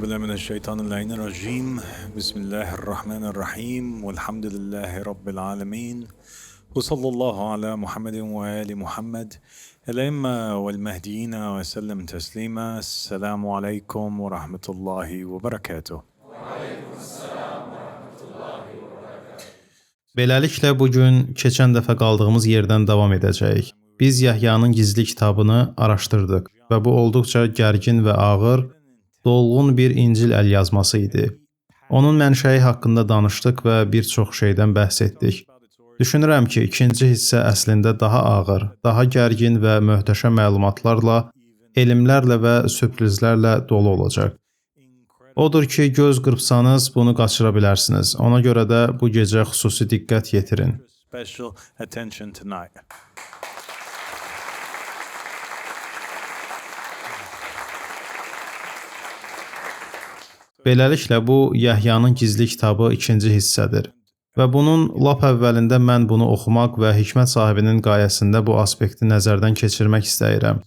بالله من الشيطان اللعين الرجيم. بسم الله الرحمن الرحيم، والحمد لله رب العالمين، وصلى الله على محمد وآل محمد الأئمة والمهديين وسلم تسليما. السلام عليكم ورحمة الله وبركاته. Beləliklə, bu gün keçən dəfə qaldığımız yerdən davam edəcəyik. Biz Yəhyanın gizli kitabını araşdırdıq və bu olduqca gərgin və ağır, dolğun bir İncil əlyazması idi. Onun mənşəyi haqqında danışdıq və bir çox şeydən bəhs etdik. Düşünürəm ki, ikinci hissə əslində daha ağır, daha gərgin və möhtəşəm məlumatlarla, elmlərlə və sürprizlərlə dolu olacaq. Odur ki, göz qırpsanız bunu qaçıra bilərsiniz. Ona görə də bu gecə xüsusi diqqət yetirin. Special attention tonight. Beləliklə, bu Yəhyanın gizli kitabı ikinci hissədir. Və bunun lap əvvəlində mən bunu oxumaq və hikmət sahibinin qayəsində bu aspekti nəzərdən keçirmək istəyirəm.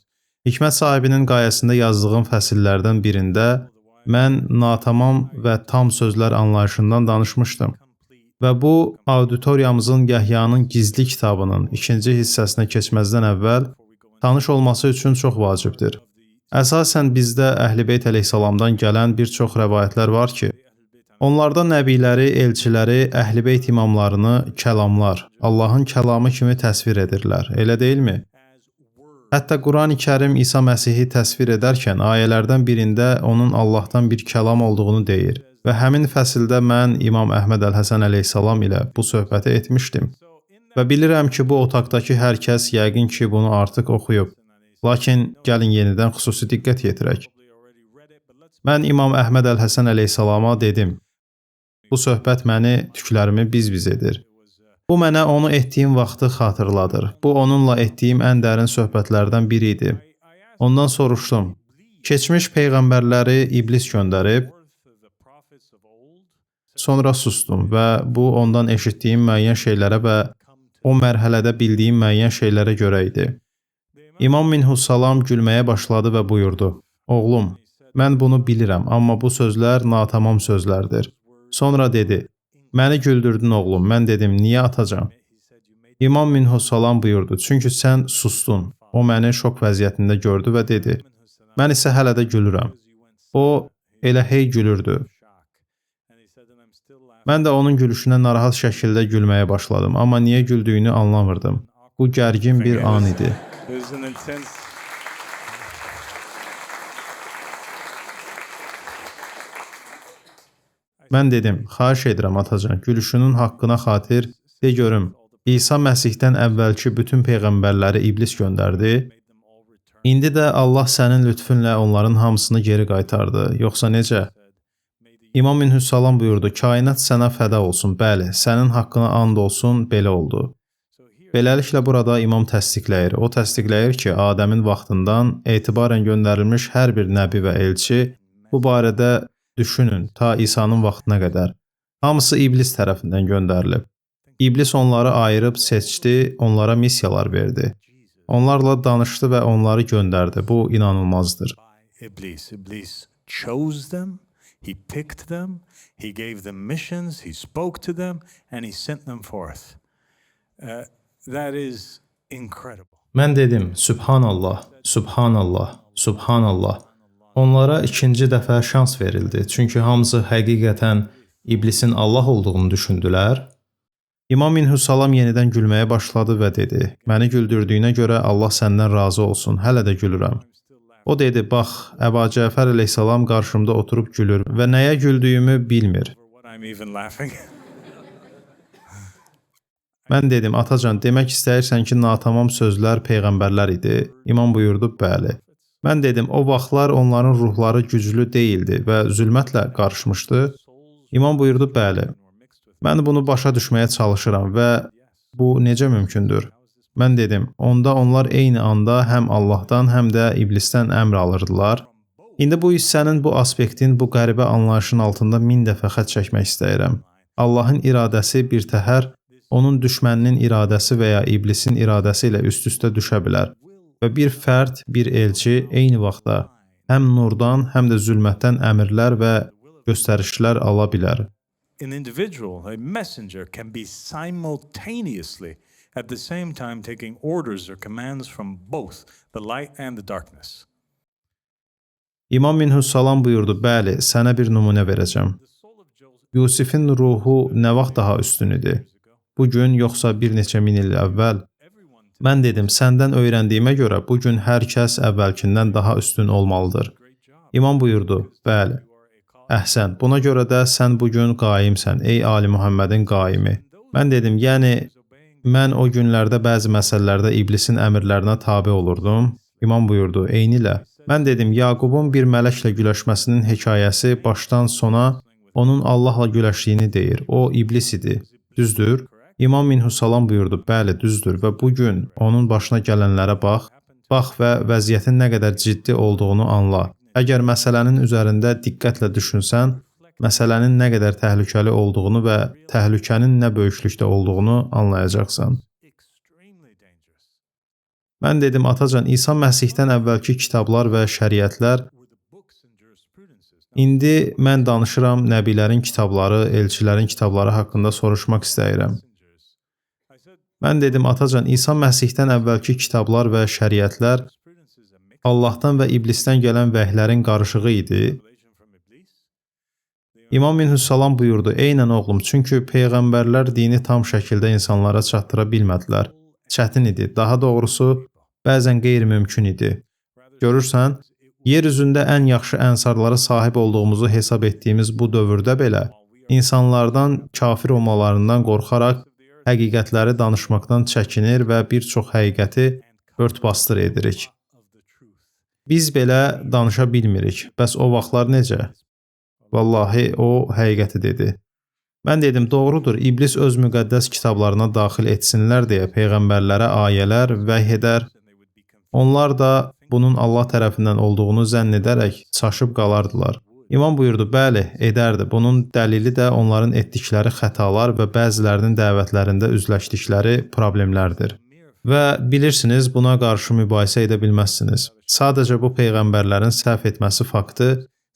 Hikmət sahibinin qayəsində yazdığım fəsillərdən birində mən natamam və tam sözlər anlayışından danışmışdım. Və bu, auditoriyamızın Yəhyanın gizli kitabının ikinci hissəsinə keçməzdən əvvəl tanış olması üçün çox vacibdir. Əsasən bizdə Əhl-i Beyt əleyhissalamdan gələn bir çox rəvayətlər var ki, onlarda nəbiləri, elçiləri, Əhl-i Beyt imamlarını kəlamlar, Allahın kəlamı kimi təsvir edirlər, elə deyilmi? Hətta Qurani Kərim İsa Məsihi təsvir edərkən ayələrdən birində onun Allahdan bir kəlam olduğunu deyir və həmin fəsildə mən İmam Əhməd Əl-Həsən əleyhissalam ilə bu söhbəti etmişdim və bilirəm ki, bu otaqdakı hər kəs yəqin ki, bunu artıq oxuyub. Lakin gəlin yenidən xüsusi diqqət yetirək. Mən İmam Əhməd Əl-Həsən əleyhissalama dedim, bu söhbət məni, tüklərimi biz-biz edir. Bu mənə onu etdiyim vaxtı xatırladır. Bu onunla etdiyim ən dərin söhbətlərdən biri idi. Ondan soruşdum, keçmiş peyğəmbərləri iblis göndərib, sonra susdum və bu ondan eşitdiyim müəyyən şeylərə və o mərhələdə bildiyim müəyyən şeylərə görə idi. İmam Minhussalam gülməyə başladı və buyurdu, oğlum, mən bunu bilirəm, amma bu sözlər natamam sözlərdir. Sonra dedi, məni güldürdün oğlum, mən dedim, niyə atacan? İmam Minhussalam buyurdu, çünki sən sustun. O məni şok vəziyyətində gördü və dedi, mən isə hələ də gülürəm. O elə hey gülürdü. Mən də onun gülüşünə narahat şəkildə gülməyə başladım, amma niyə güldüyünü anlamırdım. Bu gərgin bir an idi. Mən dedim, xahiş edirəm atacan, gülüşünün haqqına xatir, de görüm, İsa Məsihdən əvvəlki bütün peyğəmbərləri iblis göndərdi. İndi də Allah sənin lütfünlə onların hamısını geri qaytardı, yoxsa necə? İmam Minhussalam buyurdu, kainat sənə fəda olsun, bəli, sənin haqqına and olsun, belə oldu. Beləliklə, burada imam təsdiqləyir. O təsdiqləyir ki, Adəmin vaxtından etibarən göndərilmiş hər bir nəbi və elçi bu barədə düşünün, ta İsa'nın vaxtına qədər. Hamısı iblis tərəfindən göndərilib. İblis onları ayırıb seçdi, onlara missiyalar verdi. Onlarla danışdı və onları göndərdi. Bu inanılmazdır. İblis chose them, he picked them, he gave them missions, he spoke to them and he sent them forth. That is incredible. Mən dedim, Sübhanallah, Sübhanallah, Sübhanallah. Onlara ikinci dəfə şans verildi, çünki hamısı həqiqətən iblisin Allah olduğunu düşündülər. İmam Minhussalam yenidən gülməyə başladı və dedi, məni güldürdüyünə görə Allah səndən razı olsun, hələ də gülürəm. O dedi, bax, Əba Cəfər əleyhissalam qarşımda oturub gülür və nəyə güldüyümü bilmir. Mən dedim, atacan, demək istəyirsən ki, natamam sözlər peyğəmbərlər idi? İmam buyurdu, bəli. Mən dedim, o vaxtlar onların ruhları güclü deyildi və zülmətlə qarışmışdı. İmam buyurdu, bəli. Mən bunu başa düşməyə çalışıram və bu necə mümkündür? Mən dedim, onda onlar eyni anda həm Allahdan, həm də iblisdən əmr alırdılar. İndi bu hissənin, bu aspektin, bu qəribə anlayışın altında 1000 dəfə xətt çəkmək istəyirəm. Allahın iradəsi bir təhər onun düşməninin iradəsi və ya iblisin iradəsi ilə üst-üstə düşə bilər və bir fərd, bir elçi eyni vaxtda həm nurdan, həm də zülmətdən əmrlər və göstərişlər ala bilər. An individual, a messenger, can be simultaneously at the same time taking orders or commands from both the light and the darkness. İmam Minhussalam buyurdu: "Bəli, sənə bir nümunə verəcəm. Yusifin ruhu nə vaxt daha üstün idi? Bu gün yoxsa bir neçə min il əvvəl?" Mən dedim: "Səndən öyrəndiyimə görə bu gün hər kəs əvvəlkindən daha üstün olmalıdır." İmam buyurdu: "Bəli. Əhsən, buna görə də sən bu gün qaimsən, ey Ali Muhammedin qaimi." Mən dedim: "Yəni mən o günlərdə bəzi məsələlərdə iblisin əmrlərinə tabe olurdum?" İmam buyurdu: "Eynilə." Mən dedim: "Yaqubun bir mələklə güləşməsinin hekayəsi başdan sona onun Allahla güləşdiyini deyir. O iblis idi. Düzdür?" İmam Minhussalam buyurdu: "Bəli, düzdür və bu gün onun başına gələnlərə bax, bax və vəziyyətin nə qədər ciddi olduğunu anla. Əgər məsələnin üzərində diqqətlə düşünsən, məsələnin nə qədər təhlükəli olduğunu və təhlükənin nə böyüklükdə olduğunu anlayacaqsan." Mən dedim: "Atacan, İsa Məsihdən əvvəlki kitablar və şəriətlər, indi mən danışıram nəbilərin kitabları, elçilərin kitabları haqqında soruşmaq istəyirəm." Mən dedim: "Atacan, İsa Məsihdən əvvəlki kitablar və şəriətlər Allahdan və iblisdən gələn vəhlərin qarışığı idi." İmam Minhussalam buyurdu: "Eynən oğlum, çünki peyğəmbərlər dini tam şəkildə insanlara çatdıra bilmədilər. Çətin idi, daha doğrusu bəzən qeyri-mümkün idi. Görürsən, yer üzündə ən yaxşı ənsarlara sahib olduğumuzu hesab etdiyimiz bu dövrdə belə insanlardan kafir olmalarından qorxaraq həqiqətləri danışmaqdan çəkinir və bir çox həqiqəti ört-basdır edirik. Biz belə danışa bilmirik. Bəs o vaxtlar necə?" Vallahi o həqiqəti dedi. Mən dedim: "Doğrudur, iblis öz müqəddəs kitablarına daxil etsinlər deyə peyğəmbərlərə ayələr vəhy edər. Onlar da bunun Allah tərəfindən olduğunu zənn edərək çaşıb qalardılar." İmam buyurdu: "Bəli, edərdi. Bunun dəlili də onların etdikləri xətalar və bəzilərinin dəvətlərində üzləşdikləri problemlərdir. Və bilirsiniz, buna qarşı mübahisə edə bilməzsiniz. Sadəcə bu peyğəmbərlərin səhv etməsi faktı,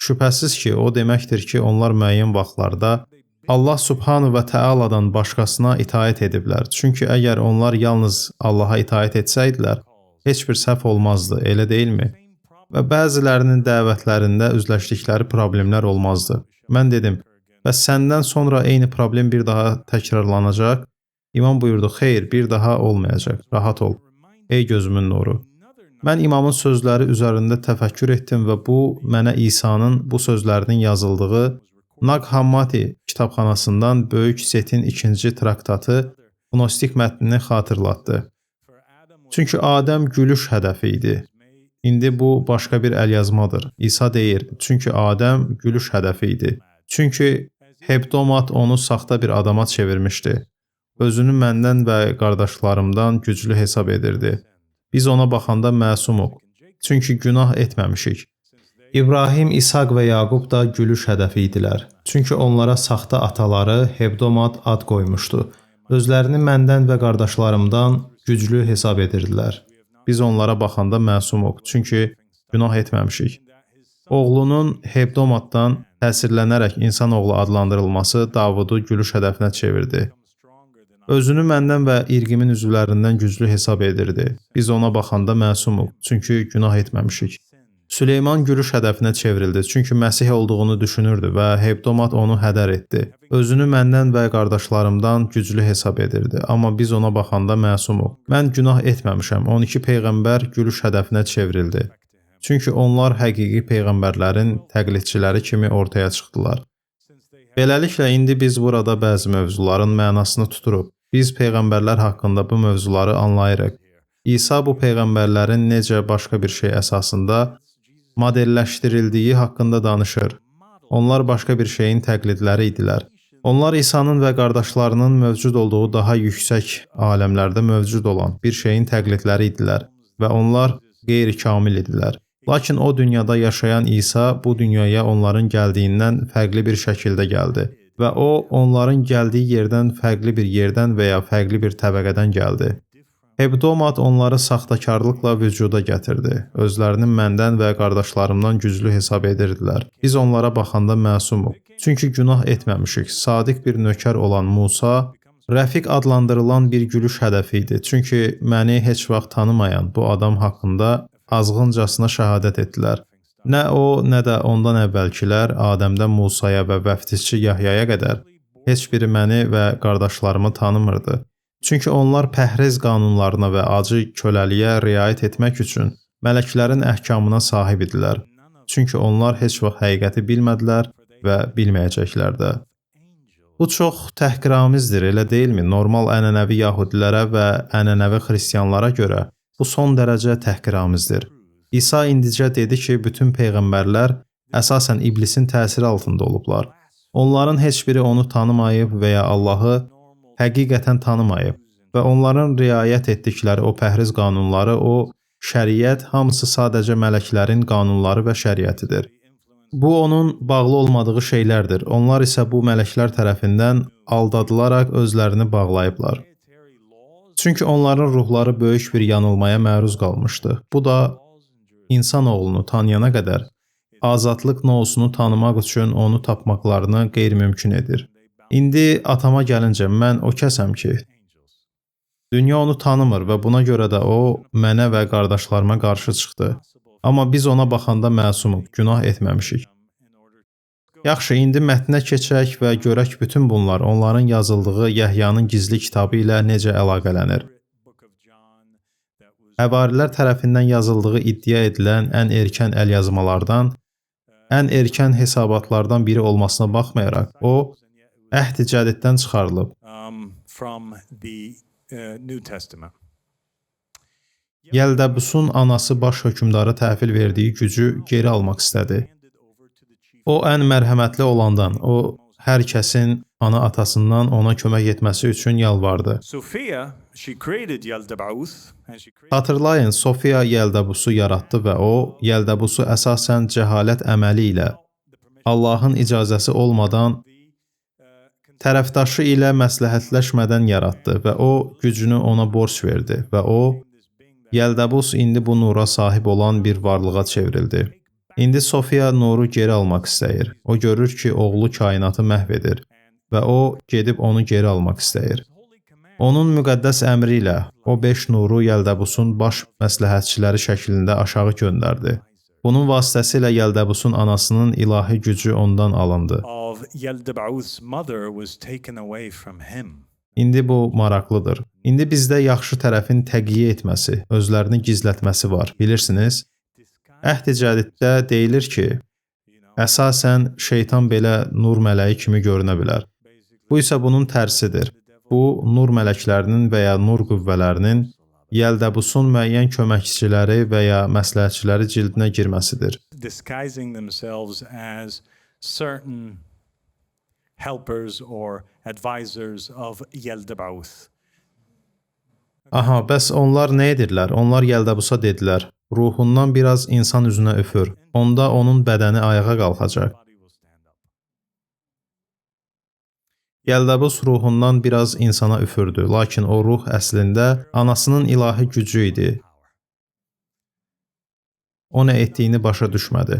şübhəsiz ki, o deməkdir ki, onlar müəyyən vaxtlarda Allah Subhanahu və Təaladan başqasına itaət ediblər. Çünki əgər onlar yalnız Allaha itaət etsəydilər, heç bir səhv olmazdı, elə deyilmi? Və bəzilərinin dəvətlərində üzləşdikləri problemlər olmazdı." Mən dedim: "Bəs səndən sonra eyni problem bir daha təkrarlanacaq?" İmam buyurdu: "Xeyr, bir daha olmayacaq. Rahat ol, ey gözümün nuru." Mən imamın sözləri üzərində təfəkkür etdim və bu mənə İsa'nın bu sözlərinin yazıldığı Nag Hammadi kitabxanasından Böyük Setin 2-ci traktatı Gnostik mətnini xatırlatdı. Çünki Adəm gülüş hədəfi idi. İndi bu başqa bir əlyazmadır. İsa deyir, çünki Adəm gülüş hədəfi idi. Çünki Hebdomat onu saxta bir adama çevirmişdi. Özünü məndən və qardaşlarımdan güclü hesab edirdi. Biz ona baxanda məsumuq. Çünki günah etməmişik. İbrahim, İshaq və Yaqub da gülüş hədəfi idilər. Çünki onlara saxta ataları Hebdomat ad qoymuşdu. Özlərini məndən və qardaşlarımdan güclü hesab edirdilər. Biz onlara baxanda məsumuq, çünki günah etməmişik. Oğlunun Hebdomatdan təsirlənərək insanoğlu adlandırılması Davudu gülüş hədəfinə çevirdi. Özünü məndən və irqimin üzvlərindən güclü hesab edirdi. Biz ona baxanda məsumuq, çünki günah etməmişik. Süleyman gülüş hədəfinə çevrildi, çünki Məsih olduğunu düşünürdü və Hebdomat onu hədər etdi. Özünü məndən və qardaşlarımdan güclü hesab edirdi, amma biz ona baxanda məsumuq. Mən günah etməmişəm. 12 peyğəmbər gülüş hədəfinə çevrildi. Çünki onlar həqiqi peyğəmbərlərin təqlidçiləri kimi ortaya çıxdılar. Beləliklə, indi biz burada bəzi mövzuların mənasını tuturuq. Biz peyğəmbərlər haqqında bu mövzuları anlayırıq. İsa bu peyğəmbərlərin necə başqa bir şey əsasında modelləşdirildiyi haqqında danışır. Onlar başqa bir şeyin təqlidləri idilər. Onlar İsa'nın və qardaşlarının mövcud olduğu daha yüksək aləmlərdə mövcud olan bir şeyin təqlidləri idilər və onlar qeyri-kamil idilər. Lakin o dünyada yaşayan İsa bu dünyaya onların gəldiyindən fərqli bir şəkildə gəldi və o onların gəldiyi yerdən fərqli bir yerdən və ya fərqli bir təbəqədən gəldi. Hebdomad onları saxtakarlıqla vücuda gətirdi. Özlərini məndən və qardaşlarımdan güclü hesab edirdilər. Biz onlara baxanda məsumuq. Çünki günah etməmişik. Sadiq bir nökər olan Musa rəfiq adlandırılan bir gülüş hədəfi idi. Çünki məni heç vaxt tanımayan bu adam haqqında azğıncasına şəhadət etdilər. Nə o, nə də ondan əvvəlkilər Adəmdən Musaya və vəftizçi Yahyaya qədər heç biri məni və qardaşlarımı tanımırdı. Çünki onlar pəhriz qanunlarına və acı köləliyə riayət etmək üçün mələklərin əhkamına sahib idilər. Çünki onlar heç vaxt həqiqəti bilmədilər və bilməyəcəklər də. Bu çox təhqiramizdir, elə deyilmi? Normal ənənəvi yahudilərə və ənənəvi xristianlara görə bu son dərəcə təhqiramizdir. İsa indicə dedi ki, bütün peyğəmbərlər əsasən iblisin təsiri altında olublar. Onların heç biri onu tanımayıb və ya Allahı həqiqətən tanımayıb və onların riayət etdikləri o pəhriz qanunları, o şəriət hamısı sadəcə mələklərin qanunları və şəriətidir. Bu onun bağlı olmadığı şeylərdir. Onlar isə bu mələklər tərəfindən aldadılaraq özlərini bağlayıblar. Çünki onların ruhları böyük bir yanılmaya məruz qalmışdı. Bu da insanoğlunu tanıyana qədər azadlıq nousunu tanımaq üçün onu tapmaqlarını qeyri-mümkün edir. İndi atama gəlincə mən o kəsəm ki, dünya onu tanımır və buna görə də o mənə və qardaşlarıma qarşı çıxdı. Amma biz ona baxanda məsumuq, günah etməmişik. Yaxşı, indi mətnə keçək və görək bütün bunlar onların yazıldığı Yəhyanın gizli kitabı ilə necə əlaqələnir. Həvarilər tərəfindən yazıldığı iddia edilən ən erkən əlyazmalardan, ən erkən hesabatlardan biri olmasına baxmayaraq, o Əhd-i Cədiddən çıxarılıb. Yəldabusun anası baş hökmdara təhvil verdiyi gücü geri almaq istədi. O ən mərhəmətli olandan, o hər kəsin ana-atasından ona kömək etməsi üçün yalvardı. Hatırlayın, Sofiya Yəldabusu yaratdı və o, Yəldabusu əsasən cəhalət əməli ilə, Allahın icazəsi olmadan, tərəfdaşı ilə məsləhətləşmədən yaratdı və o, gücünü ona borc verdi və o, Yəldabus indi bu nura sahib olan bir varlığa çevrildi. İndi Sofiya nuru geri almaq istəyir. O görür ki, oğlu kainatı məhv edir və o gedib onu geri almaq istəyir. Onun müqəddəs əmri ilə o 5 nuru Yəldabusun baş məsləhətçiləri şəklində aşağı göndərdi. Bunun vasitəsilə Yəldabusun anasının ilahi gücü ondan alındı. İndi bu maraqlıdır. İndi bizdə yaxşı tərəfin təqiyyə etməsi, özlərini gizlətməsi var. Bilirsiniz? Əhd-i Cədiddə deyilir ki, əsasən şeytan belə nur mələyi kimi görünə bilər. Bu isə bunun tərsidir. Bu, nur mələklərinin və ya nur qüvvələrinin Yəldabusun müəyyən köməkçiləri və ya məsləhətçiləri cildinə girməsidir. Disguising themselves as certain helpers or advisors of Yaldabaoth. Aha, bəs onlar nə edirlər? Onlar Yəldabusa dedilər, ruhundan biraz insan üzünə üfür. Onda onun bədəni ayağa qalxacaq. Yəldabus ruhundan biraz insana üfürdü, lakin o ruh əslində anasının ilahi gücü idi. O nə etdiyini başa düşmədi.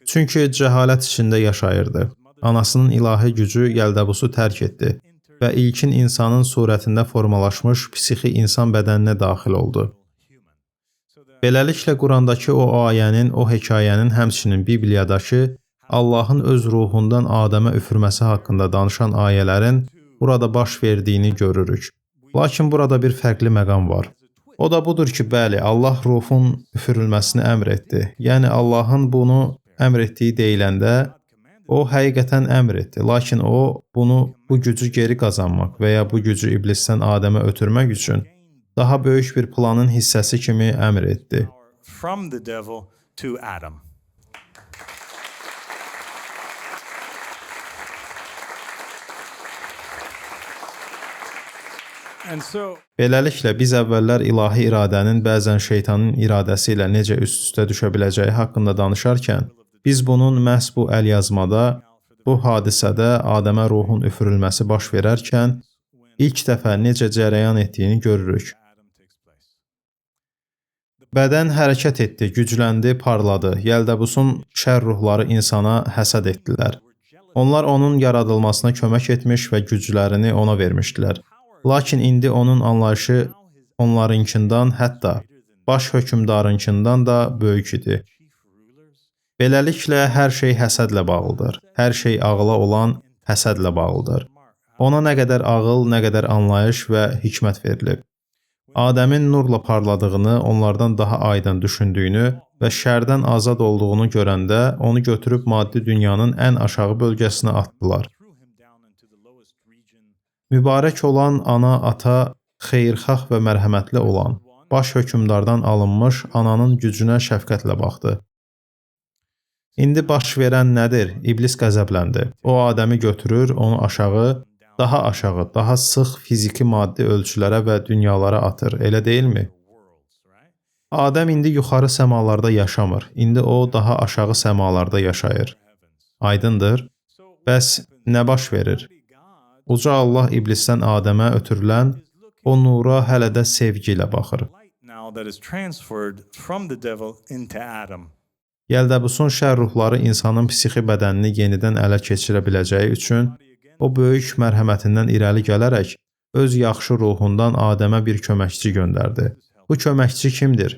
Çünki cəhalət içində yaşayırdı. Anasının ilahi gücü Yəldabusu tərk etdi və ilkin insanın surətində formalaşmış psixi insan bədəninə daxil oldu. Beləliklə Qurandakı o ayənin, o hekayənin həmçinin Bibliyadakı Allahın öz ruhundan Adəmə üfürməsi haqqında danışan ayələrin burada baş verdiyini görürük. Lakin burada bir fərqli məqam var. O da budur ki, bəli, Allah ruhun üfürülməsini əmr etdi. Yəni Allahın bunu əmr etdiyi deyiləndə o həqiqətən əmr etdi. Lakin o bunu bu gücü geri qazanmaq və ya bu gücü iblisdən Adəmə ötürmək üçün daha böyük bir planın hissəsi kimi əmr etdi. From the devil to Adam. Beləliklə, biz əvvəllər ilahi iradənin bəzən şeytanın iradəsi ilə necə üst-üstə düşə biləcəyi haqqında danışarkən, biz bunun məhz bu əlyazmada, bu hadisədə Adəmə ruhun üfürülməsi baş verərkən ilk dəfə necə cərəyan etdiyini görürük. Bədən hərəkət etdi, gücləndi, parladı. Yəldabusun şər ruhları insana həsəd etdilər. Onlar onun yaradılmasına kömək etmiş və güclərini ona vermişdilər. Lakin indi onun anlayışı onlarınkından, hətta baş hökmdarınkından da böyük idi. Beləliklə, hər şey həsədlə bağlıdır. Hər şey ağıla olan həsədlə bağlıdır. Ona nə qədər ağıl, nə qədər anlayış və hikmət verilib. Adəmin nurla parladığını, onlardan daha aydın düşündüyünü və şərdən azad olduğunu görəndə onu götürüb maddi dünyanın ən aşağı bölgəsinə atdılar. Mübarək olan ana, ata, xeyirxah və mərhəmətli olan, baş hökmdardan alınmış ananın gücünə şəfqətlə baxdı. İndi baş verən nədir? İblis qəzəbləndi. O Adəmi götürür, onu aşağı, daha aşağı, daha sıx fiziki maddi ölçülərə və dünyalara atır, elə deyilmi? Adəm indi yuxarı səmalarda yaşamır. İndi o daha aşağı səmalarda yaşayır. Aydındır? Bəs nə baş verir? Uca Allah iblisdən Adəmə ötürülən o nura hələ də sevgi ilə baxır. Yəldabusun şər ruhları insanın psixi bədənini yenidən ələ keçirə biləcəyi üçün o böyük mərhəmətindən irəli gələrək öz yaxşı ruhundan Adəmə bir köməkçi göndərdi. Bu köməkçi kimdir?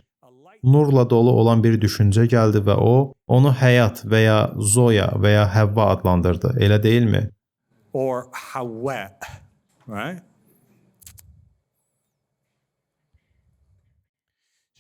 Nurla dolu olan bir düşüncə gəldi və o, onu həyat və ya Zoya və ya Həvva adlandırdı. Elə deyilmi? Or Hawa, right?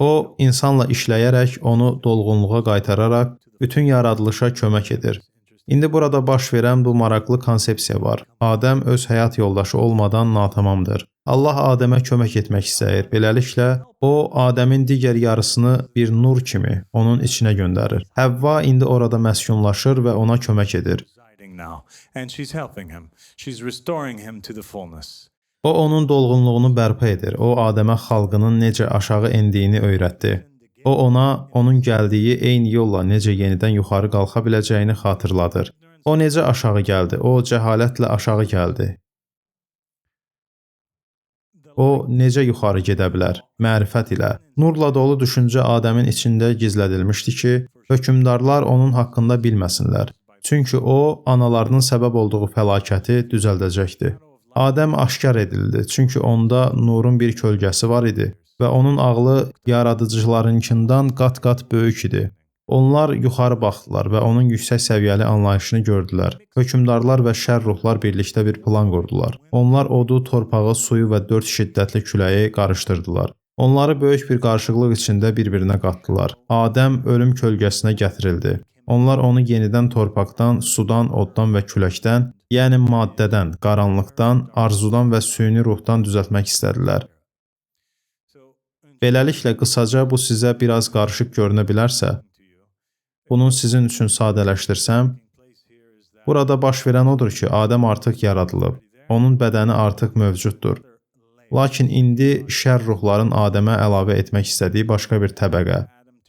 O, insanla işləyərək onu dolğunluğa qaytararaq bütün yaradılışa kömək edir. İndi burada baş verən bu maraqlı konsepsiya var. Adəm öz həyat yoldaşı olmadan natamamdır. Allah Adəmə kömək etmək istəyir. Beləliklə, o, Adəmin digər yarısını bir nur kimi onun içinə göndərir. Həvva indi orada məskunlaşır və ona kömək edir. O, onun dolğunluğunu bərpa edir. O, Adəmə xalqının necə aşağı endiyini öyrətdi. O, ona onun gəldiyi eyni yolla necə yenidən yuxarı qalxa biləcəyini xatırladır. O, necə aşağı gəldi? O, cəhalətlə aşağı gəldi. O, necə yuxarı gedə bilər? Mərifət ilə. Nurla dolu düşüncə Adəmin içində gizlədilmişdi ki, hökmdarlar onun haqqında bilməsinlər. Çünki o, analarının səbəb olduğu fəlakəti düzəldəcəkdi. Adəm aşkar edildi, çünki onda nurun bir kölgəsi var idi və onun ağlı yaradıcılarınkından qat-qat böyük idi. Onlar yuxarı baxdılar və onun yüksək səviyyəli anlayışını gördülər. Hökmdarlar və şər ruhlar birlikdə bir plan qurdular. Onlar odu, torpağı, suyu və 4 şiddətli küləyi qarışdırdılar. Onları böyük bir qarışıqlıq içində bir-birinə qatdılar. Adəm ölüm kölgəsinə gətirildi. Onlar onu yenidən torpaqdan, sudan, oddan və küləkdən, yəni maddədən, qaranlıqdan, arzudan və süni ruhdan düzəltmək istədilər. Beləliklə, qısaca bu sizə biraz qarışıq görünə bilərsə, bunu sizin üçün sadələşdirsəm, burada baş verən odur ki, Adəm artıq yaradılıb, onun bədəni artıq mövcuddur. Lakin indi şər ruhların Adəmə əlavə etmək istədiyi başqa bir təbəqə,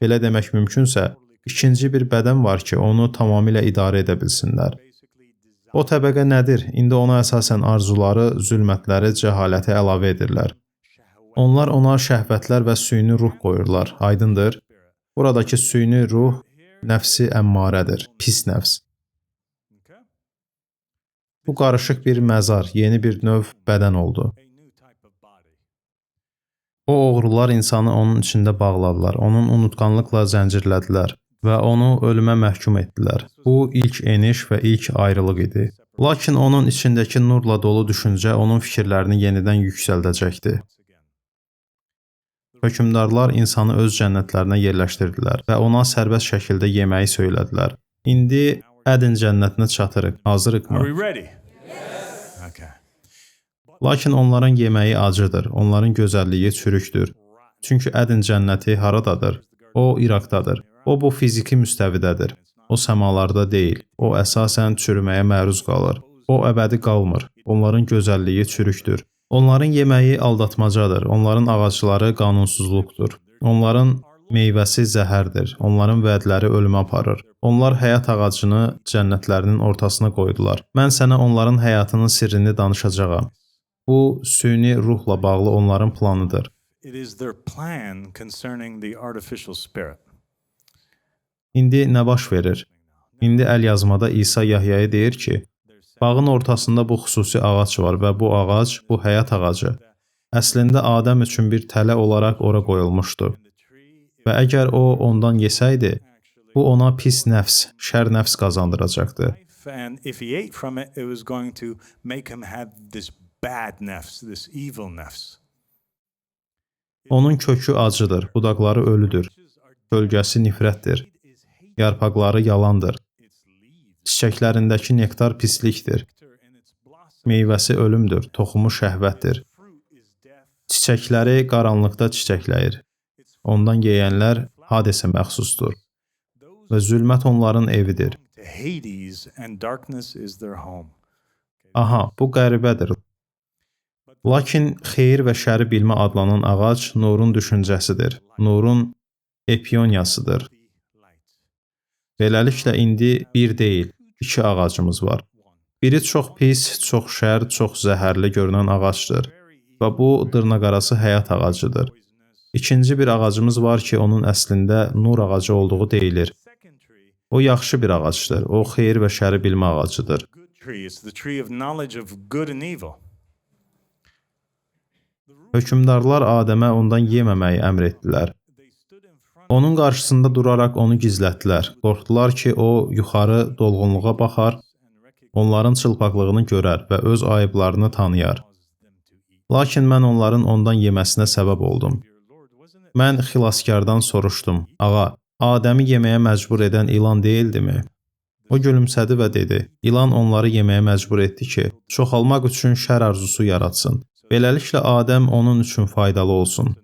belə demək mümkünsə, ikinci bir bədən var ki, onu tamamilə idarə edə bilsinlər. O təbəqə nədir? İndi ona əsasən arzuları, zülmətləri, cəhaləti əlavə edirlər. Onlar ona şəhvətlər və süni ruh qoyurlar. Aydındır? Buradakı süni ruh nəfsi əmmarədir, pis nəfs. Bu qarışıq bir məzar, yeni bir növ bədən oldu. O oğrular insanı onun içində bağladılar, onun unutqanlıqla zəncirlədilər və onu ölümə məhkum etdilər. Bu ilk eniş və ilk ayrılıq idi. Lakin onun içindəki nurla dolu düşüncə onun fikirlərini yenidən yüksəldəcəkdi. Hökmdarlar insanı öz cənnətlərinə yerləşdirdilər və ona sərbəst şəkildə yeməyi söylədilər. İndi Ədin cənnətinə çatırıq. Hazırıqmı? Lakin onların yeməyi acıdır, onların gözəlliyi çürükdür. Çünki Ədin cənnəti haradadır? O, İraqdadır. O, bu fiziki müstəvidədir. O, səmalarda deyil. O, əsasən çürüməyə məruz qalır. O, əbədi qalmır. Onların gözəlliyi çürükdür. Onların yeməyi aldatmacadır. Onların ağacları qanunsuzluqdur. Onların meyvəsi zəhərdir. Onların vədləri ölümə aparır. Onlar həyat ağacını cənnətlərinin ortasına qoydular. Mən sənə onların həyatının sirrini danışacağam. Bu, süni ruhla bağlı onların planıdır. It is their plan concerning the artificial spirit. İndi nə baş verir? İndi əlyazmada İsa Yahyaya deyir ki, bağın ortasında bu xüsusi ağac var və bu ağac, bu həyat ağacı, əslində Adəm üçün bir tələ olaraq ora qoyulmuşdu. Və əgər o ondan yesəydi, bu ona pis nəfs, şər nəfs qazandıracaqdı. And if he ate from it, it was going to make him have this bad nefs, this evil nefs. Onun kökü acıdır, budaqları ölüdür, kölgəsi nifrətdir, yarpaqları yalandır, çiçəklərindəki nektar pislikdir, meyvəsi ölümdür, toxumu şəhvətdir. Çiçəkləri qaranlıqda çiçəkləyir. Ondan yeyənlər Hadesə məxsusdur və zülmət onların evidir. Aha, bu qəribədir. Lakin xeyir və şəri bilmə adlanan ağac nurun düşüncəsidir. Nurun epiyoniyasıdır. Beləliklə indi bir deyil, iki ağacımız var. Biri çox pis, çox şər, çox zəhərli görünən ağacdır və bu dırnaqarası həyat ağacıdır. İkinci bir ağacımız var ki, onun əslində nur ağacı olduğu deyilir. O yaxşı bir ağacdır. O xeyir və şəri bilmə ağacıdır. Hökmdarlar Adəmə ondan yeməməyi əmr etdilər. Onun qarşısında duraraq onu gizlətdilər. Qorxdular ki, o yuxarı dolğunluğa baxar, onların çılpaqlığını görər və öz ayıblarını tanıyar. Lakin mən onların ondan yeməsinə səbəb oldum. Mən xilaskardan soruşdum: "Ağa, Adəmi yeməyə məcbur edən ilan deyildimi?" O gülümsədi və dedi: "İlan onları yeməyə məcbur etdi ki, çoxalmaq üçün şər arzusu yaratsın. Beləliklə Adəm onun üçün faydalı olsun."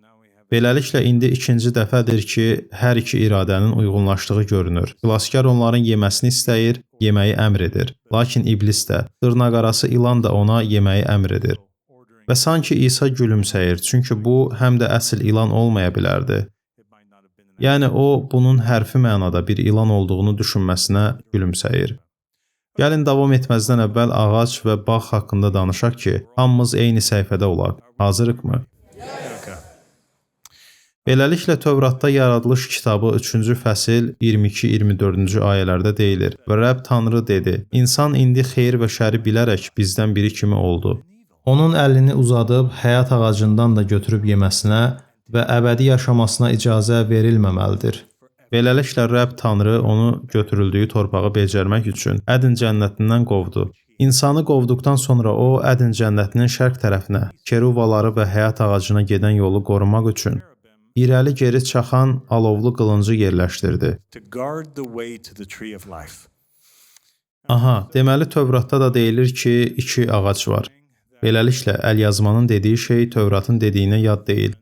Beləliklə indi ikinci dəfədir ki, hər iki iradənin uyğunlaşdığı görünür. Xilaskar onların yeməsini istəyir, yeməyi əmr edir. Lakin iblis də, dırnaqarası ilan da ona yeməyi əmr edir. Və sanki İsa gülümsəyir, çünki bu həm də əsl ilan olmaya bilərdi. Yəni o, bunun hərfi mənada bir ilan olduğunu düşünməsinə gülümsəyir. Gəlin davam etməzdən əvvəl ağac və bağ haqqında danışaq ki, hamımız eyni səhifədə olaq. Hazırıqmı? Beləliklə Tövratda Yaradılış kitabı 3-cü fəsil 22-24-cü ayələrdə deyilir və Rəbb Tanrı dedi: "İnsan indi xeyir və şəri bilərək bizdən biri kimi oldu. Onun əlini uzadıb həyat ağacından da götürüb yeməsinə və əbədi yaşamasına icazə verilməməlidir." Beləliklə Rəbb Tanrı onu götürüldüyü torpağı becərmək üçün Ədin cənnətindən qovdu. İnsanı qovduqdan sonra o, Ədin cənnətinin şərq tərəfinə, keruvaları və həyat ağacına gedən yolu qorumaq üçün irəli-geri çaxan alovlu qılıncı yerləşdirdi. Aha, deməli Tövratda da deyilir ki, iki ağac var. Beləliklə, əlyazmanın dediyi şey Tövratın dediyinə yad deyil.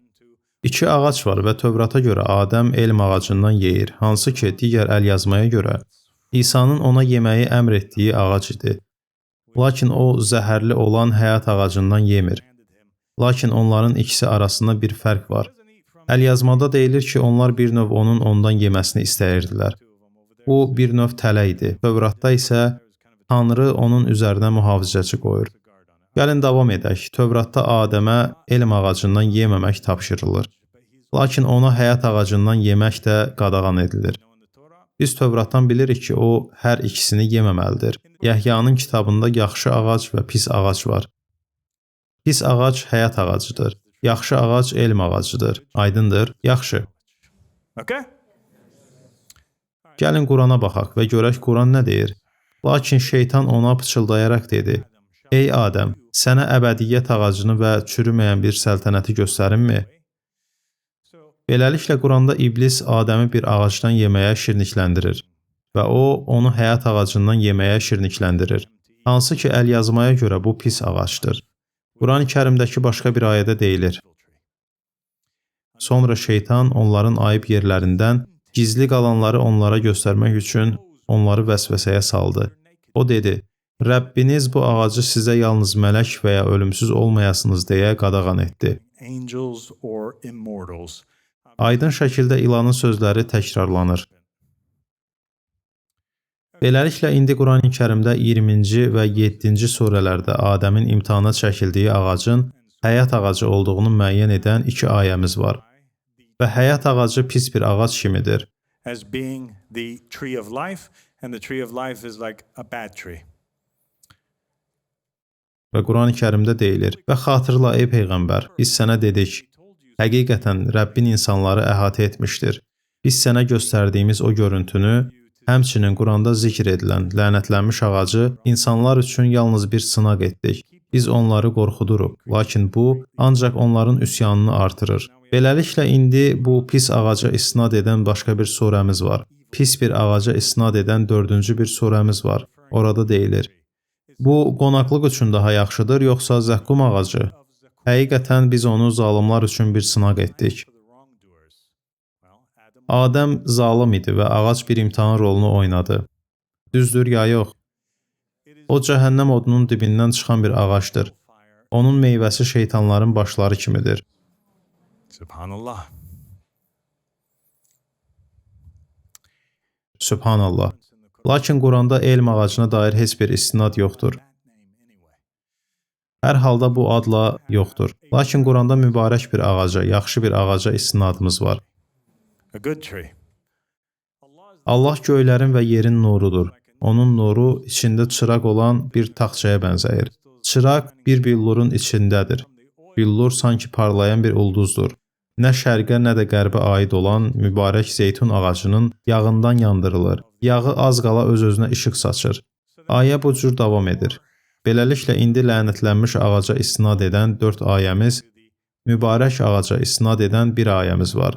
İki ağac var və Tövrata görə Adəm elm ağacından yeyir, hansı ki, digər əlyazmaya görə İsa'nın ona yeməyi əmr etdiyi ağac idi. Lakin o, zəhərli olan həyat ağacından yemir. Lakin onların ikisi arasında bir fərq var. Əlyazmada deyilir ki, onlar bir növ onun ondan yeməsini istəyirdilər. Bu, bir növ tələ idi. Tövratda isə Tanrı onun üzərinə mühafizəçi qoyur. Gəlin davam edək. Tövratda Adəmə elm ağacından yeməmək tapşırılır. Lakin ona həyat ağacından yemək də qadağan edilir. Biz Tövratdan bilirik ki, o hər ikisini yeməməlidir. Yəhyanın kitabında yaxşı ağac və pis ağac var. Pis ağac həyat ağacıdır. Yaxşı ağac elm ağacıdır. Aydındır? Yaxşı. Okay. Gəlin Qurana baxaq və görək Quran nə deyir. Lakin şeytan ona pıçıldayaraq dedi: "Ey Adəm, sənə əbədiyyət ağacını və çürüməyən bir səltənəti göstərimmi?" Beləliklə Quranda iblis Adəmi bir ağacdan yeməyə şirnikləndirir və o, onu həyat ağacından yeməyə şirnikləndirir. Hansı ki, əlyazmaya görə bu pis ağacdır. Quran-ı Kərimdəki başqa bir ayədə deyilir: Sonra şeytan onların ayıb yerlərindən gizli qalanları onlara göstərmək üçün onları vəsvəsəyə saldı. O dedi: "Rəbbiniz bu ağacı sizə yalnız mələk və ya ölümsüz olmayasınız deyə qadağan etdi." Aydın şəkildə ilanın sözləri təkrarlanır. Beləliklə, indi Quran-ı Kərimdə 20-ci və 7-ci surələrdə Adəmin imtahana çəkildiyi ağacın həyat ağacı olduğunu müəyyən edən iki ayəmiz var. Və həyat ağacı pis bir ağac kimidir. As being the tree of life, and the tree of life is like a bad tree. Və Quran-ı Kərimdə deyilir: "Və xatırla ey peyğəmbər, biz sənə dedik, həqiqətən Rəbbin insanları əhatə etmişdir. Biz sənə göstərdiyimiz o görüntünü, həmçinin Quranda zikr edilən lənətlənmiş ağacı insanlar üçün yalnız bir sınaq etdik. Biz onları qorxuduruq, lakin bu ancaq onların üsyanını artırır." Beləliklə indi bu pis ağaca isnad edən başqa bir surəmiz var. Pis bir ağaca isnad edən dördüncü bir surəmiz var. Orada deyilir: "Bu qonaqlıq üçün daha yaxşıdır, yoxsa zəqqum ağacı? Həqiqətən biz onu zalimlar üçün bir sınaq etdik." Adəm zalım idi və ağac bir imtahan rolunu oynadı. Düzdür ya yox? O cəhənnəm odunun dibindən çıxan bir ağacdır. Onun meyvəsi şeytanların başları kimidir. Subhanallah. Sübhanallah. Lakin Quranda elm ağacına dair heç bir istinad yoxdur. Hər halda bu adla yoxdur. Lakin Quranda mübarək bir ağaca, yaxşı bir ağaca istinadımız var. A good tree. Allah göylərin və yerin nurudur. Onun nuru içində çıraq olan bir taxçaya bənzəyir. Çıraq bir billurun içindədir. Billur sanki parlayan bir ulduzdur. Nə şərqə, nə də qərbə aid olan mübarək zeytun ağacının yağından yandırılır. Yağı az qala öz-özünə işıq saçır. Ayə bu cür davam edir. Beləliklə indi lənətlənmiş ağaca istinad edən 4 ayəmiz, mübarək ağaca istinad edən bir ayəmiz var.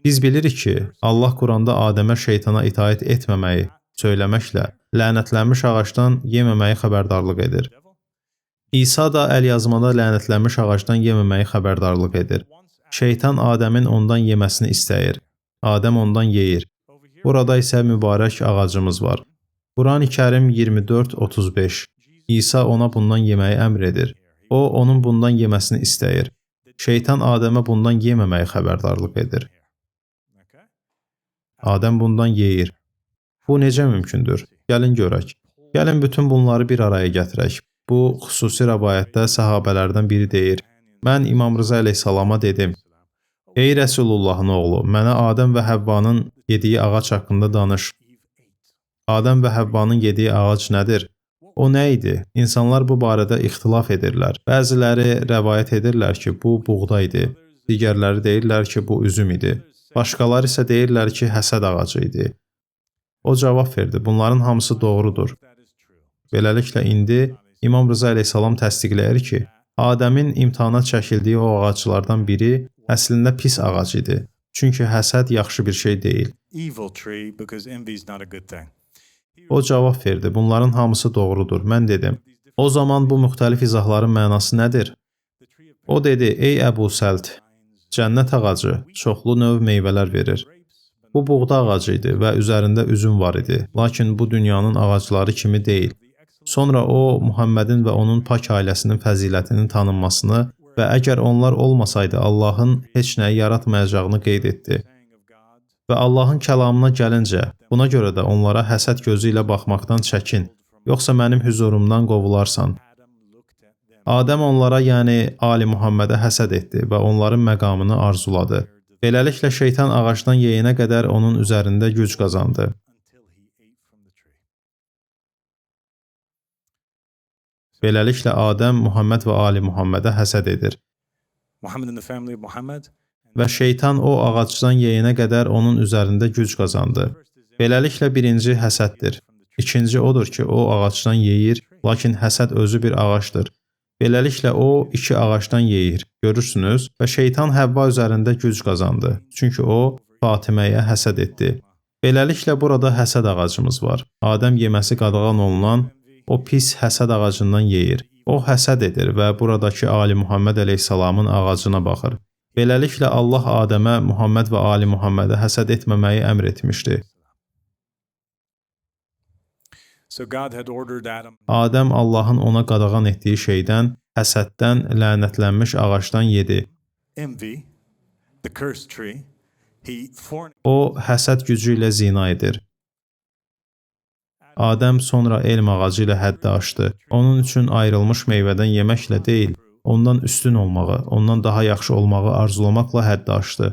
Biz bilirik ki, Allah Quranda Adəmə şeytana itaət etməməyi söyləməklə lənətlənmiş ağacdan yeməməyi xəbərdarlıq edir. İsa da əlyazmada lənətlənmiş ağacdan yeməməyi xəbərdarlıq edir. Şeytan Adəmin ondan yeməsini istəyir. Adəm ondan yeyir. Burada isə mübarək ağacımız var. Quran-ı Kərim 24:35. İsa ona bundan yeməyi əmr edir. O, onun bundan yeməsini istəyir. Şeytan Adəmə bundan yeməməyi xəbərdarlıq edir. Adəm bundan yeyir. Bu necə mümkündür? Gəlin görək. Gəlin bütün bunları bir araya gətirək. Bu xüsusi rəvayətdə səhabələrdən biri deyir: "Mən İmam Rıza əleyhissalama dedim: Ey Rəsulullahın oğlu, mənə Adəm və Həvvanın yediyi ağac haqqında danış. Adəm və Həvvanın yediyi ağac nədir? O nə idi? İnsanlar bu barədə ixtilaf edirlər. Bəziləri rəvayət edirlər ki, bu buğda idi. Digərləri deyirlər ki, bu üzüm idi. Başqaları isə deyirlər ki, həsəd ağacı idi." O cavab verdi: "Bunların hamısı doğrudur." Beləliklə indi İmam Rıza əleyhissalam təsdiqləyir ki, Adəmin imtahana çəkildiyi o ağaclardan biri əslində pis ağac idi. Çünki həsəd yaxşı bir şey deyil. Evil tree, because envy is not a good thing. O cavab verdi: "Bunların hamısı doğrudur." Mən dedim: "O zaman bu müxtəlif izahların mənası nədir?" O dedi: "Ey Əbu Səlt, cənnət ağacı çoxlu növ meyvələr verir. Bu buğda ağacı idi və üzərində üzüm var idi, lakin bu dünyanın ağacları kimi deyil." Sonra o, Muhammedin və onun pak ailəsinin fəzilətinin tanınmasını və əgər onlar olmasaydı Allahın heç nəyi yaratmayacağını qeyd etdi. Və Allahın kəlamına gəlincə, buna görə də onlara həsəd gözü ilə baxmaqdan çəkin, yoxsa mənim hüzurumdan qovularsan. Adəm onlara, yəni Ali Muhammedə həsəd etdi və onların məqamını arzuladı. Beləliklə şeytan ağacdan yeyənə qədər onun üzərində güc qazandı. Beləliklə Adəm Muhammed və Ali Muhammedə həsəd edir. Və şeytan o ağacdan yeyənə qədər onun üzərində güc qazandı. Beləliklə birinci həsəddir. İkinci odur ki, o ağacdan yeyir, lakin həsəd özü bir ağacdır. Beləliklə o iki ağacdan yeyir. Görürsünüz? Və şeytan Həvva üzərində güc qazandı. Çünki o Fatiməyə həsəd etdi. Beləliklə burada həsəd ağacımız var. Adəm yeməsi qadağan olunan o pis həsəd ağacından yeyir. O həsəd edir və buradakı Ali Muhammed əleyhissalamın ağacına baxır. Beləliklə Allah Adəmə, Muhammed və Ali Muhammedə həsəd etməməyi əmr etmişdi. Adəm Allahın ona qadağan etdiyi şeydən, həsəddən, lənətlənmiş ağacdan yedi. O həsəd gücü ilə zina edir. Adəm sonra elm ağacı ilə həddi aşdı. Onun üçün ayrılmış meyvədən yeməklə deyil, ondan üstün olmağı, ondan daha yaxşı olmağı arzulamaqla həddi aşdı.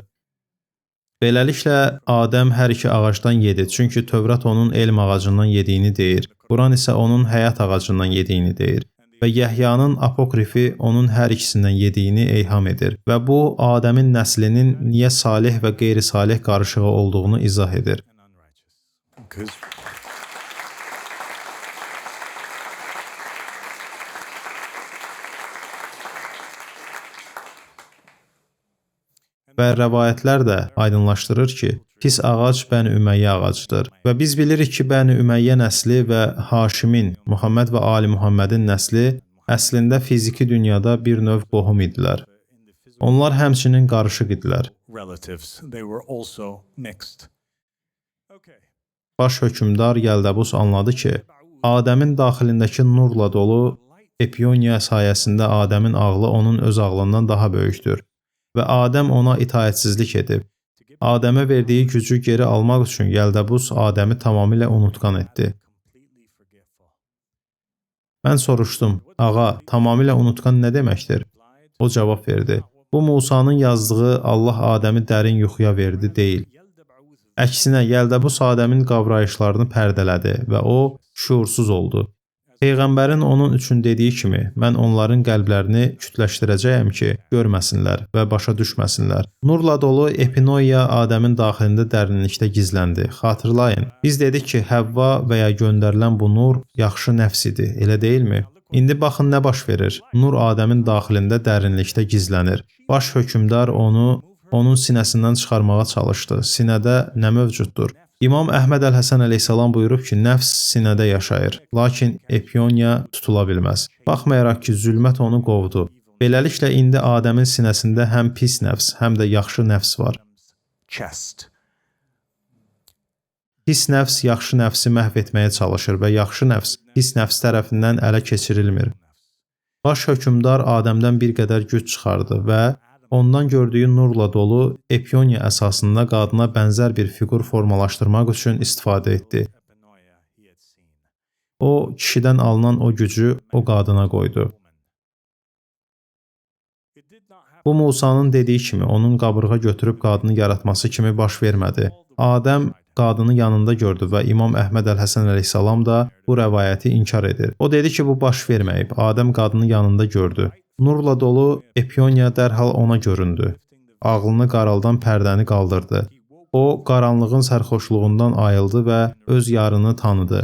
Beləliklə, Adəm hər iki ağacdan yedi, çünki Tövrat onun elm ağacından yediyini deyir. Quran isə onun həyat ağacından yediyini deyir. Və Yəhyanın apokrifi onun hər ikisindən yediyini eyham edir və bu, Adəmin nəslinin niyə salih və qeyri-salih qarışığı olduğunu izah edir. Və rəvayətlər də aydınlaşdırır ki, pis ağac Bəni Üməyyə ağacıdır. Və biz bilirik ki, Bəni Üməyyə nəsli və Haşimin, Muhammed və Ali Muhammedin nəsli əslində fiziki dünyada bir növ qohum idilər. Onlar həmçinin qarışıq idilər. Baş hökmdar Yəldəbus anladı ki, Adəmin daxilindəki nurla dolu Epioniya sayəsində Adəmin ağlı onun öz ağlından daha böyükdür və Adəm ona itaətsizlik edib. Adəmə verdiyi gücü geri almaq üçün Yəldəbus Adəmi tamamilə unutqan etdi. Mən soruşdum, ağa, tamamilə unutqan nə deməkdir? O cavab verdi, bu Musanın yazdığı Allah Adəmi dərin yuxuya verdi deyil. Əksinə, Yəldəbus Adəmin qavrayışlarını pərdələdi və o, şuursuz oldu. Peyğəmbərin onun üçün dediyi kimi, mən onların qəlblərini kütləşdirəcəyəm ki, görməsinlər və başa düşməsinlər. Nurla dolu epinoia Adəmin daxilində dərinlikdə gizləndi. Xatırlayın, biz dedik ki, Həvva və ya göndərilən bu nur yaxşı nəfs idi, elə deyilmi? İndi baxın nə baş verir. Nur Adəmin daxilində dərinlikdə gizlənir. Baş hökmdar onu onun sinəsindən çıxarmağa çalışdı. Sinədə nə mövcuddur? İmam Əhməd Əl-Həsən əleyhissalam buyurub ki, nəfs sinədə yaşayır, lakin epioniya tutula bilməz. Baxmayaraq ki, zülmət onu qovdu. Beləliklə, indi Adəmin sinəsində həm pis nəfs, həm də yaxşı nəfs var. Pis nəfs yaxşı nəfsi məhv etməyə çalışır və yaxşı nəfs pis nəfs tərəfindən ələ keçirilmir. Baş hökmdar Adəmdən bir qədər güc çıxardı və ondan gördüyü nurla dolu epioniya əsasında qadına bənzər bir fiqur formalaşdırmaq üçün istifadə etdi. O, kişidən alınan o gücü o qadına qoydu. Bu, Musanın dediyi kimi, onun qabırğa götürüb qadını yaratması kimi baş vermədi. Adəm qadını yanında gördü və İmam Əhməd Əl-Həsən əleyhissalam da bu rəvayəti inkar edir. O dedi ki, bu baş verməyib. Adəm qadını yanında gördü. Nurla dolu Epioniya dərhal ona göründü. Ağlını qaraldan pərdəni qaldırdı. O, qaranlığın sərxoşluğundan ayıldı və öz yarını tanıdı.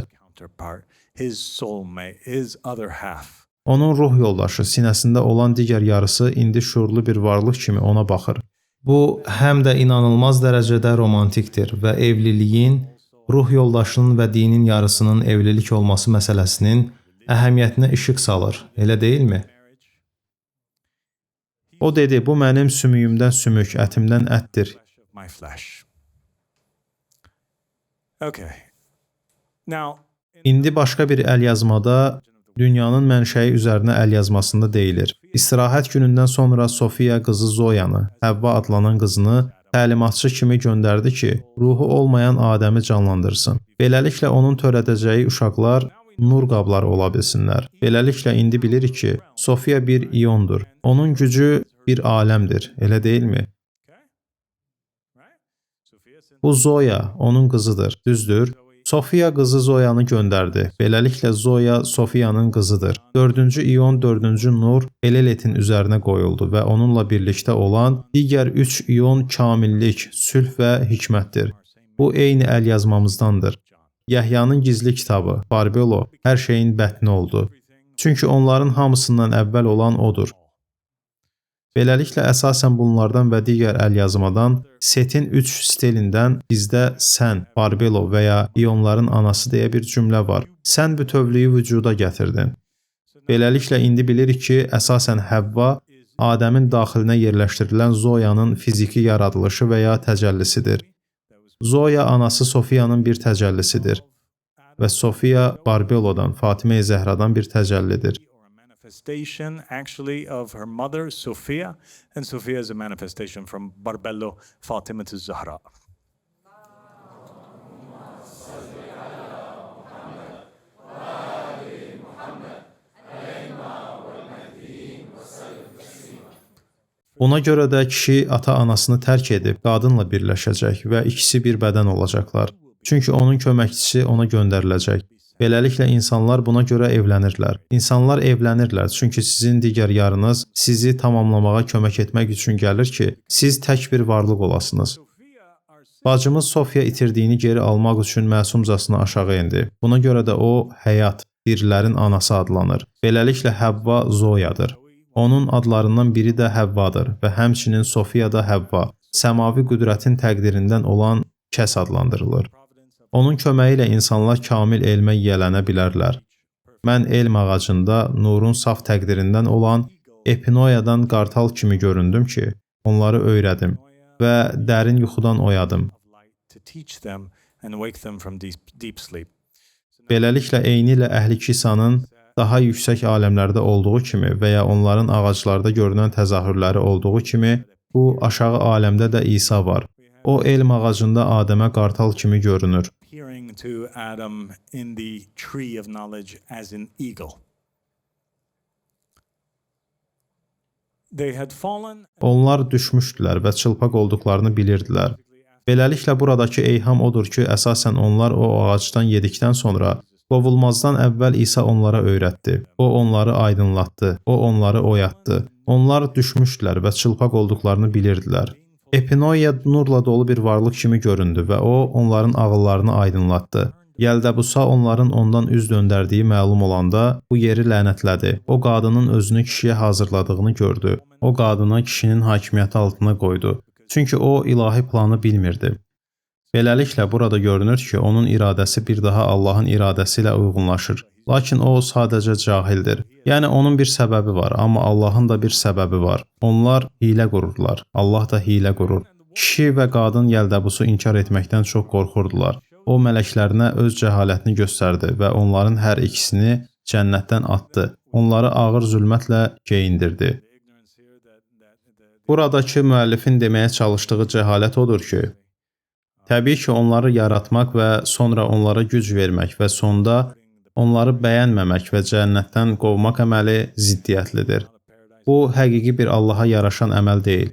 Onun ruh yoldaşı, sinəsində olan digər yarısı indi şuurlu bir varlıq kimi ona baxır. Bu, həm də inanılmaz dərəcədə romantikdir və evliliyin, ruh yoldaşının və dinin yarısının evlilik olması məsələsinin əhəmiyyətinə işıq salır, elə deyilmi? O dedi, bu mənim sümüyümdən sümük, ətimdən ətdir. İndi başqa bir əlyazmada dünyanın mənşəyi üzərinə əlyazmasında deyilir. İstirahət günündən sonra Sofiya qızı Zoyanı, Həvva adlanan qızını təlimatçı kimi göndərdi ki, ruhu olmayan Adəmi canlandırsın. Beləliklə onun törədəcəyi uşaqlar nur qabları ola bilsinlər. Beləliklə indi bilirik ki, Sofiya bir iondur. Onun gücü bir aləmdir, elə deyilmi? Bu Zoya onun qızıdır, düzdür? Sofiya qızı Zoyanı göndərdi. Beləliklə Zoya Sofiyanın qızıdır. 4-cü ion, 4-cü nur Eleletin üzərinə qoyuldu və onunla birlikdə olan digər 3 ion kamillik, sülh və hikmətdir. Bu eyni əlyazmamızdandır. Yəhyanın gizli kitabı, Barbelo, hər şeyin bətni oldu. Çünki onların hamısından əvvəl olan odur. Beləliklə, əsasən bunlardan və digər əlyazmadan, Setin 3 stelindən bizdə sən, Barbelo və ya ionların anası deyə bir cümlə var. Sən bütövlüyü vücuda gətirdin. Beləliklə, indi bilirik ki, əsasən Həvva, Adəmin daxilinə yerləşdirilən Zoyanın fiziki yaradılışı və ya təcəllisidir. Zoya anası Sofiyanın bir təcəllisidir və Sofiya Barbelodan, Fatimə-i Zəhradan bir təcəllidir. Manifestation actually of her mother Sophia, and Sophia is a manifestation from Barbello Fatima to Zahra. Buna görə də kişi ata-anasını tərk edib qadınla birləşəcək və ikisi bir bədən olacaqlar. Çünki onun köməkçisi ona göndəriləcək. Beləliklə insanlar buna görə evlənirlər. İnsanlar evlənirlər, çünki sizin digər yarınız sizi tamamlamağa kömək etmək üçün gəlir ki, siz tək bir varlıq olasınız. Bacımız Sofiya itirdiyini geri almaq üçün məsumcasına aşağı endi. Buna görə də o, həyat, dirilərin anası adlanır. Beləliklə Həvva Zoyadır. Onun adlarından biri də Həvvadır və həmçinin Sofiya da Həvva, səmavi qüdrətin təqdirindən olan kəs adlandırılır. Onun köməyi ilə insanlar kamil elmə yiyələnə bilərlər. Mən elm ağacında nurun saf təqdirindən olan Epinoyadan qartal kimi göründüm ki, onları öyrədim və dərin yuxudan oyadım. Beləliklə, eynilə Əhli Kisanın daha yüksək aləmlərdə olduğu kimi və ya onların ağaclarda görünən təzahürləri olduğu kimi, bu aşağı aləmdə də İsa var. O, elm ağacında Adəmə qartal kimi görünür. Onlar düşmüşdülər və çılpaq olduqlarını bilirdilər. Beləliklə, buradakı eyham odur ki, əsasən onlar o ağacdan yedikdən sonra qovulmazdan əvvəl İsa onlara öyrətdi. O, onları aydınlatdı. O, onları oyatdı. Onlar düşmüşdülər və çılpaq olduqlarını bilirdilər. Epinoya nurla dolu bir varlıq kimi göründü və o, onların ağıllarını aydınlatdı. Yəldabusa onların ondan üz döndərdiyi məlum olanda bu yeri lənətlədi. O, qadının özünü kişiyə hazırladığını gördü. O, qadını kişinin hakimiyyəti altına qoydu. Çünki o, ilahi planı bilmirdi. Beləliklə, burada görünür ki, onun iradəsi bir daha Allahın iradəsi ilə uyğunlaşır. Lakin o, sadəcə cahildir. Yəni, onun bir səbəbi var, amma Allahın da bir səbəbi var. Onlar hiylə qururlar, Allah da hiylə qurur. Kişi və qadın Yəldabusu inkar etməkdən çox qorxurdular. O, mələklərinə öz cəhalətini göstərdi və onların hər ikisini cənnətdən atdı. Onları ağır zülmətlə geyindirdi. Buradakı müəllifin deməyə çalışdığı cəhalət odur ki, təbii ki, onları yaratmaq və sonra onlara güc vermək və sonda onları bəyənməmək və cənnətdən qovmaq əməli ziddiyyətlidir. Bu, həqiqi bir Allaha yaraşan əməl deyil.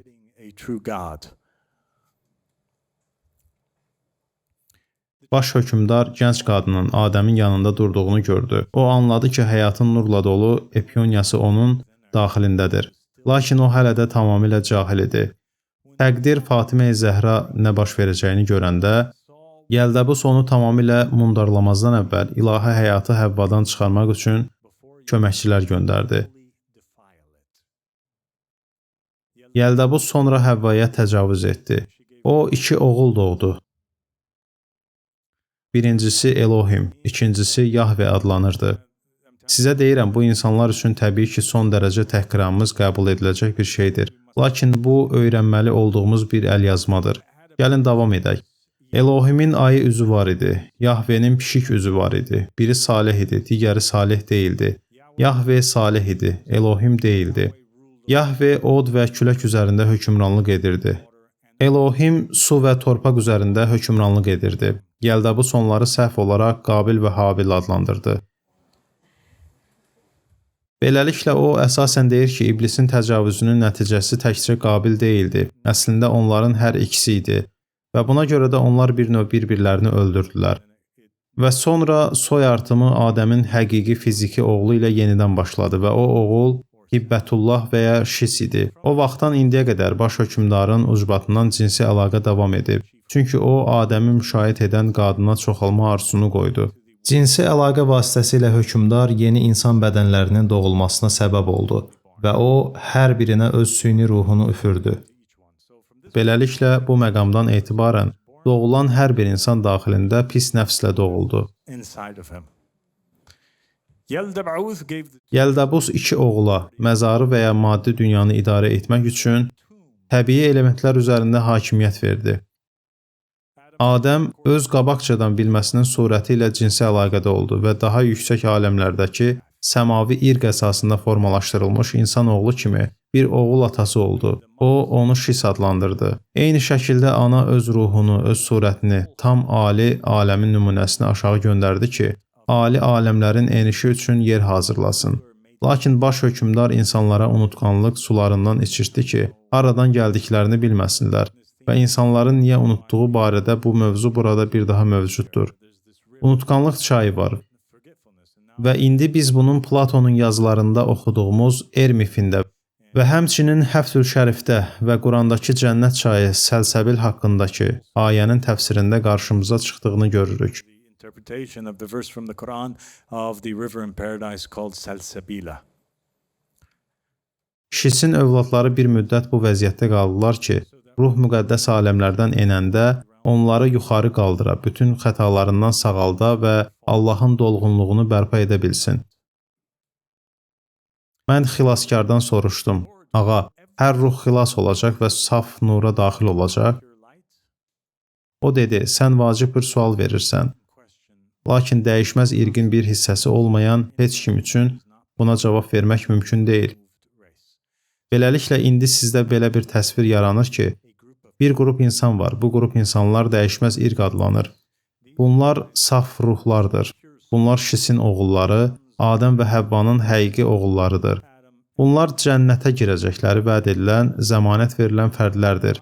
Baş hökmdar gənc qadının Adəmin yanında durduğunu gördü. O, anladı ki, həyatın nurla dolu epiyoniyası onun daxilindədir. Lakin o, hələ də tamamilə cahil idi. Təqdir Fatimə-i Zəhra nə baş verəcəyini görəndə, Yəldəbus onu tamamilə mundarlamazdan əvvəl ilahi həyatı Həvvadan çıxarmaq üçün köməkçilər göndərdi. Yəldəbus sonra Həvvaya təcavüz etdi. O, iki oğul doğdu. Birincisi Elohim, ikincisi Yahve adlanırdı. Sizə deyirəm, bu insanlar üçün təbii ki, son dərəcə təhqiramiz qəbul ediləcək bir şeydir. Lakin bu, öyrənməli olduğumuz bir əlyazmadır. Gəlin davam edək. Elohimin ayı üzü var idi, Yahvenin pişik üzü var idi. Biri salih idi, digəri salih deyildi. Yahve salih idi, Elohim deyildi. Yahve od və külək üzərində hökmranlıq edirdi. Elohim su və torpaq üzərində hökmranlıq edirdi. Yəldəbus onları səhv olaraq Qabil və Habil adlandırdı. Beləliklə, o, əsasən deyir ki, iblisin təcavüzünün nəticəsi təkcə Qabil deyildi. Əslində, onların hər ikisi idi və buna görə də onlar bir növ bir-birlərini öldürdülər. Və sonra soy artımı Adəmin həqiqi fiziki oğlu ilə yenidən başladı və o oğul Hibbətullah və ya Şis idi. O vaxtdan indiyə qədər baş hökmdarın ucbatından cinsi əlaqə davam edib. Çünki o, Adəmi müşayiət edən qadına çoxalma arzusunu qoydu. Cinsi əlaqə vasitəsilə hökmdar yeni insan bədənlərinin doğulmasına səbəb oldu və o, hər birinə öz süni ruhunu üfürdü. Beləliklə, bu məqamdan etibarən doğulan hər bir insan daxilində pis nəfslə doğuldu. Yəldəbus iki oğula məzarı və ya maddi dünyanı idarə etmək üçün təbii elementlər üzərində hakimiyyət verdi. Adəm öz qabaqcadan bilməsinin surəti ilə cinsi əlaqədə oldu və daha yüksək aləmlərdəki səmavi irq əsasında formalaşdırılmış insanoğlu kimi bir oğul atası oldu. O, onu Şis adlandırdı. Eyni şəkildə ana öz ruhunu, öz surətini, tam ali aləmin nümunəsini aşağı göndərdi ki, ali aləmlərin enişi üçün yer hazırlasın. Lakin baş hökmdar insanlara unutqanlıq sularından içirtdi ki, haradan gəldiklərini bilməsinlər və insanların niyə unutduğu barədə bu mövzu burada bir daha mövcuddur. Unutqanlıq çayı var və indi biz bunun Platonun yazılarında oxuduğumuz Er mifində və həmçinin Həftül Şərifdə və Qurandakı cənnət çayı Səlsəbil haqqındakı ayənin təfsirində qarşımıza çıxdığını görürük. Interpretation of the verse from the Quran of the river in paradise called Salsabila. Şisin övladları bir müddət bu vəziyyətdə qaldılar ki, ruh müqəddəs aləmlərdən enəndə onları yuxarı qaldıra, bütün xətalarından sağalda və Allahın dolğunluğunu bərpa edə bilsin. Mən xilaskardan soruşdum: "Ağa, hər ruh xilas olacaq və saf nura daxil olacaq?" O dedi: "Sən vacib bir sual verirsən. Lakin dəyişməz irqin bir hissəsi olmayan heç kim üçün buna cavab vermək mümkün deyil." Beləliklə, indi sizdə belə bir təsvir yaranır ki, bir qrup insan var. Bu qrup insanlar dəyişməz irq adlanır. Bunlar saf ruhlardır. Bunlar Şisin oğulları, Adəm və Həvvanın həqiqi oğullarıdır. Bunlar cənnətə girəcəkləri vəd edilən, zəmanət verilən fərdlərdir.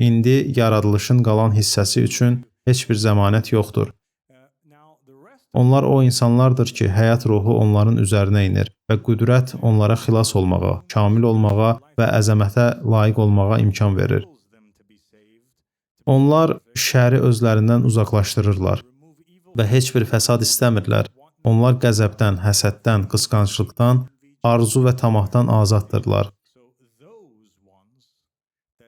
İndi yaradılışın qalan hissəsi üçün heç bir zəmanət yoxdur. Onlar o insanlardır ki, həyat ruhu onların üzərinə enir və qüdrət onlara xilas olmağa, kamil olmağa və əzəmətə layiq olmağa imkan verir. Onlar şəri özlərindən uzaqlaşdırırlar və heç bir fəsad istəmirlər. Onlar qəzəbdən, həsəddən, qısqanclıqdan, arzu və tamahdan azaddırlar.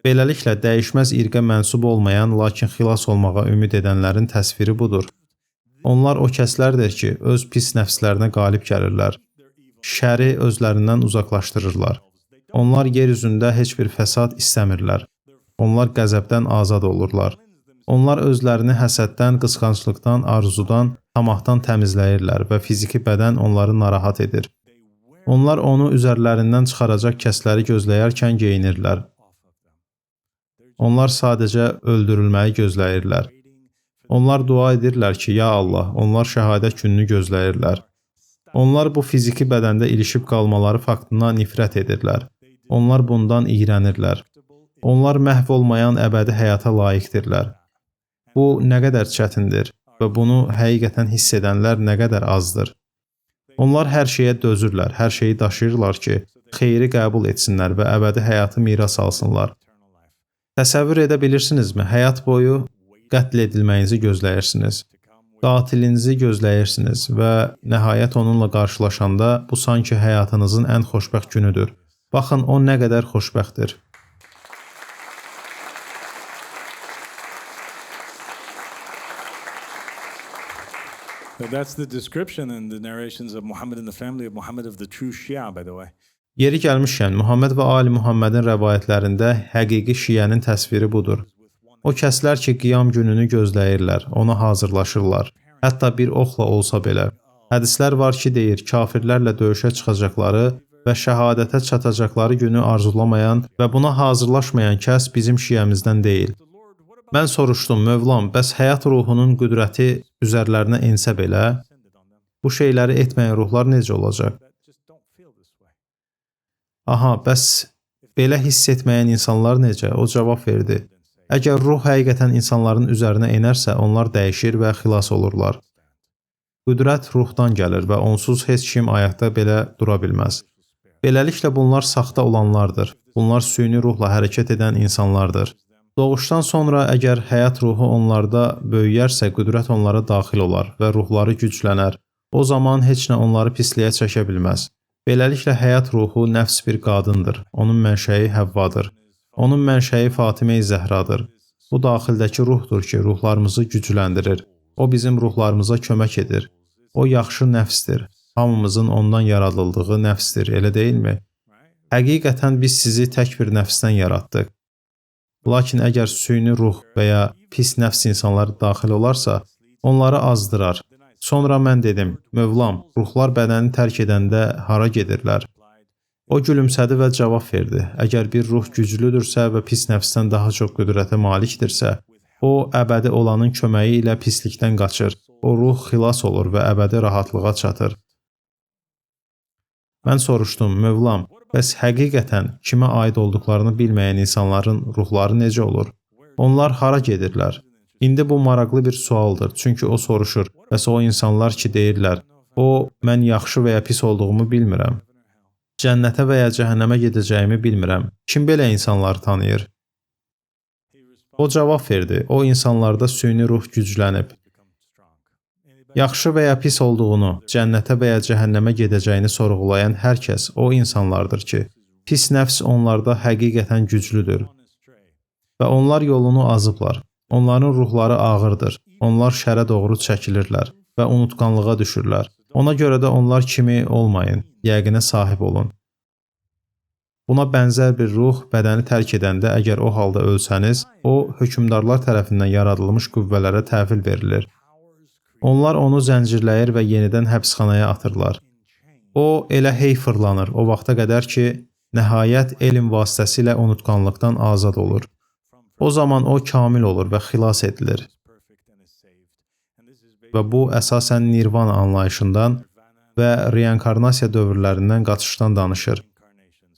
Beləliklə, dəyişməz irqə mənsub olmayan, lakin xilas olmağa ümid edənlərin təsviri budur. Onlar o kəslərdir ki, öz pis nəfslərinə qalib gəlirlər. Şəri özlərindən uzaqlaşdırırlar. Onlar yer üzündə heç bir fəsad istəmirlər. Onlar qəzəbdən azad olurlar. Onlar özlərini həsəddən, qısqanclıqdan, arzudan, tamahdan təmizləyirlər və fiziki bədən onları narahat edir. Onlar onu üzərlərindən çıxaracaq kəsləri gözləyərkən geyinirlər. Onlar sadəcə öldürülməyi gözləyirlər. Onlar dua edirlər ki, ya Allah, onlar şəhadət gününü gözləyirlər. Onlar bu fiziki bədəndə ilişib qalmaları faktına nifrət edirlər. Onlar bundan iyrənirlər. Onlar məhv olmayan əbədi həyata layiqdirlər. Bu nə qədər çətindir və bunu həqiqətən hiss edənlər nə qədər azdır. Onlar hər şeyə dözürlər, hər şeyi daşıyırlar ki, xeyri qəbul etsinlər və əbədi həyatı miras alsınlar. Təsəvvür edə bilirsinizmi? Həyat boyu qətl edilməyinizi gözləyirsiniz. Qatilinizi gözləyirsiniz və nəhayət onunla qarşılaşanda bu sanki həyatınızın ən xoşbəxt günüdür. Baxın, o nə qədər xoşbəxtdir. That's the description in the narrations of Muhammad and the family of Muhammad of the true Shia, by the way. Yeri gəlmişkən, Muhammed və Ali Muhammedin rəvayətlərində həqiqi şiənin təsviri budur. O kəslər ki, qiyam gününü gözləyirlər, ona hazırlaşırlar. Hətta bir oxla olsa belə. Hədislər var ki, deyir, kafirlərlə döyüşə çıxacaqları və şəhadətə çatacaqları günü arzulamayan və buna hazırlaşmayan kəs bizim şiəmizdən deyil. Mən soruşdum, Mövlam, bəs həyat ruhunun qüdrəti üzərlərinə ensə belə, bu şeyləri etməyən ruhlar necə olacaq? Aha, bəs belə hiss etməyən insanlar necə? O cavab verdi. Əgər ruh həqiqətən insanların üzərinə enərsə, onlar dəyişir və xilas olurlar. Qüdrət ruhdan gəlir və onsuz heç kim ayaqda belə dura bilməz. Beləliklə, bunlar saxta olanlardır. Bunlar süni ruhla hərəkət edən insanlardır. Doğuşdan sonra əgər həyat ruhu onlarda böyüyərsə, qüdrət onlara daxil olar və ruhları güclənər. O zaman heç nə onları pisliyə çəkə bilməz. Beləliklə, həyat ruhu nəfs bir qadındır. Onun mənşəyi Həvvadır. Onun mənşəyi Fatimə-i Zəhradır. Bu daxildəki ruhdur ki, ruhlarımızı gücləndirir. O bizim ruhlarımıza kömək edir. O yaxşı nəfsdir. Hamımızın ondan yaradıldığı nəfsdir, elə deyilmi? Həqiqətən biz sizi tək bir nəfsdən yaratdıq. Lakin əgər süni ruh və ya pis nəfs insanları daxil olarsa, onları azdırar. Sonra mən dedim, Mövlam, ruhlar bədəni tərk edəndə hara gedirlər? O gülümsədi və cavab verdi. Əgər bir ruh güclüdürsə və pis nəfsdən daha çox qüdrətə malikdirsə, o əbədi olanın köməyi ilə pislikdən qaçır. O ruh xilas olur və əbədi rahatlığa çatır. Mən soruşdum, Mövlam, bəs həqiqətən kimə aid olduqlarını bilməyən insanların ruhları necə olur? Onlar hara gedirlər? İndi bu maraqlı bir sualdır, çünki o soruşur, bəs o insanlar ki deyirlər, o, mən yaxşı və ya pis olduğumu bilmirəm. Cənnətə və ya cəhənnəmə gedəcəyimi bilmirəm. Kim belə insanları tanıyır? O cavab verdi, o insanlarda süni ruh güclənib. Yaxşı və ya pis olduğunu, cənnətə və ya cəhənnəmə gedəcəyini sorğulayan hər kəs o insanlardır ki, pis nəfs onlarda həqiqətən güclüdür və onlar yolunu azıblar. Onların ruhları ağırdır. Onlar şərə doğru çəkilirlər və unutqanlığa düşürlər. Ona görə də onlar kimi olmayın, yəqinə sahib olun. Buna bənzər bir ruh bədəni tərk edəndə əgər o halda ölsəniz, o hökmdarlar tərəfindən yaradılmış qüvvələrə təhvil verilir. Onlar onu zəncirləyir və yenidən həbsxanaya atırlar. O elə hey fırlanır o vaxta qədər ki, nəhayət elm vasitəsilə unutqanlıqdan azad olur. O zaman o kamil olur və xilas edilir. Və bu əsasən nirvana anlayışından və reinkarnasiya dövrlərindən qaçışdan danışır.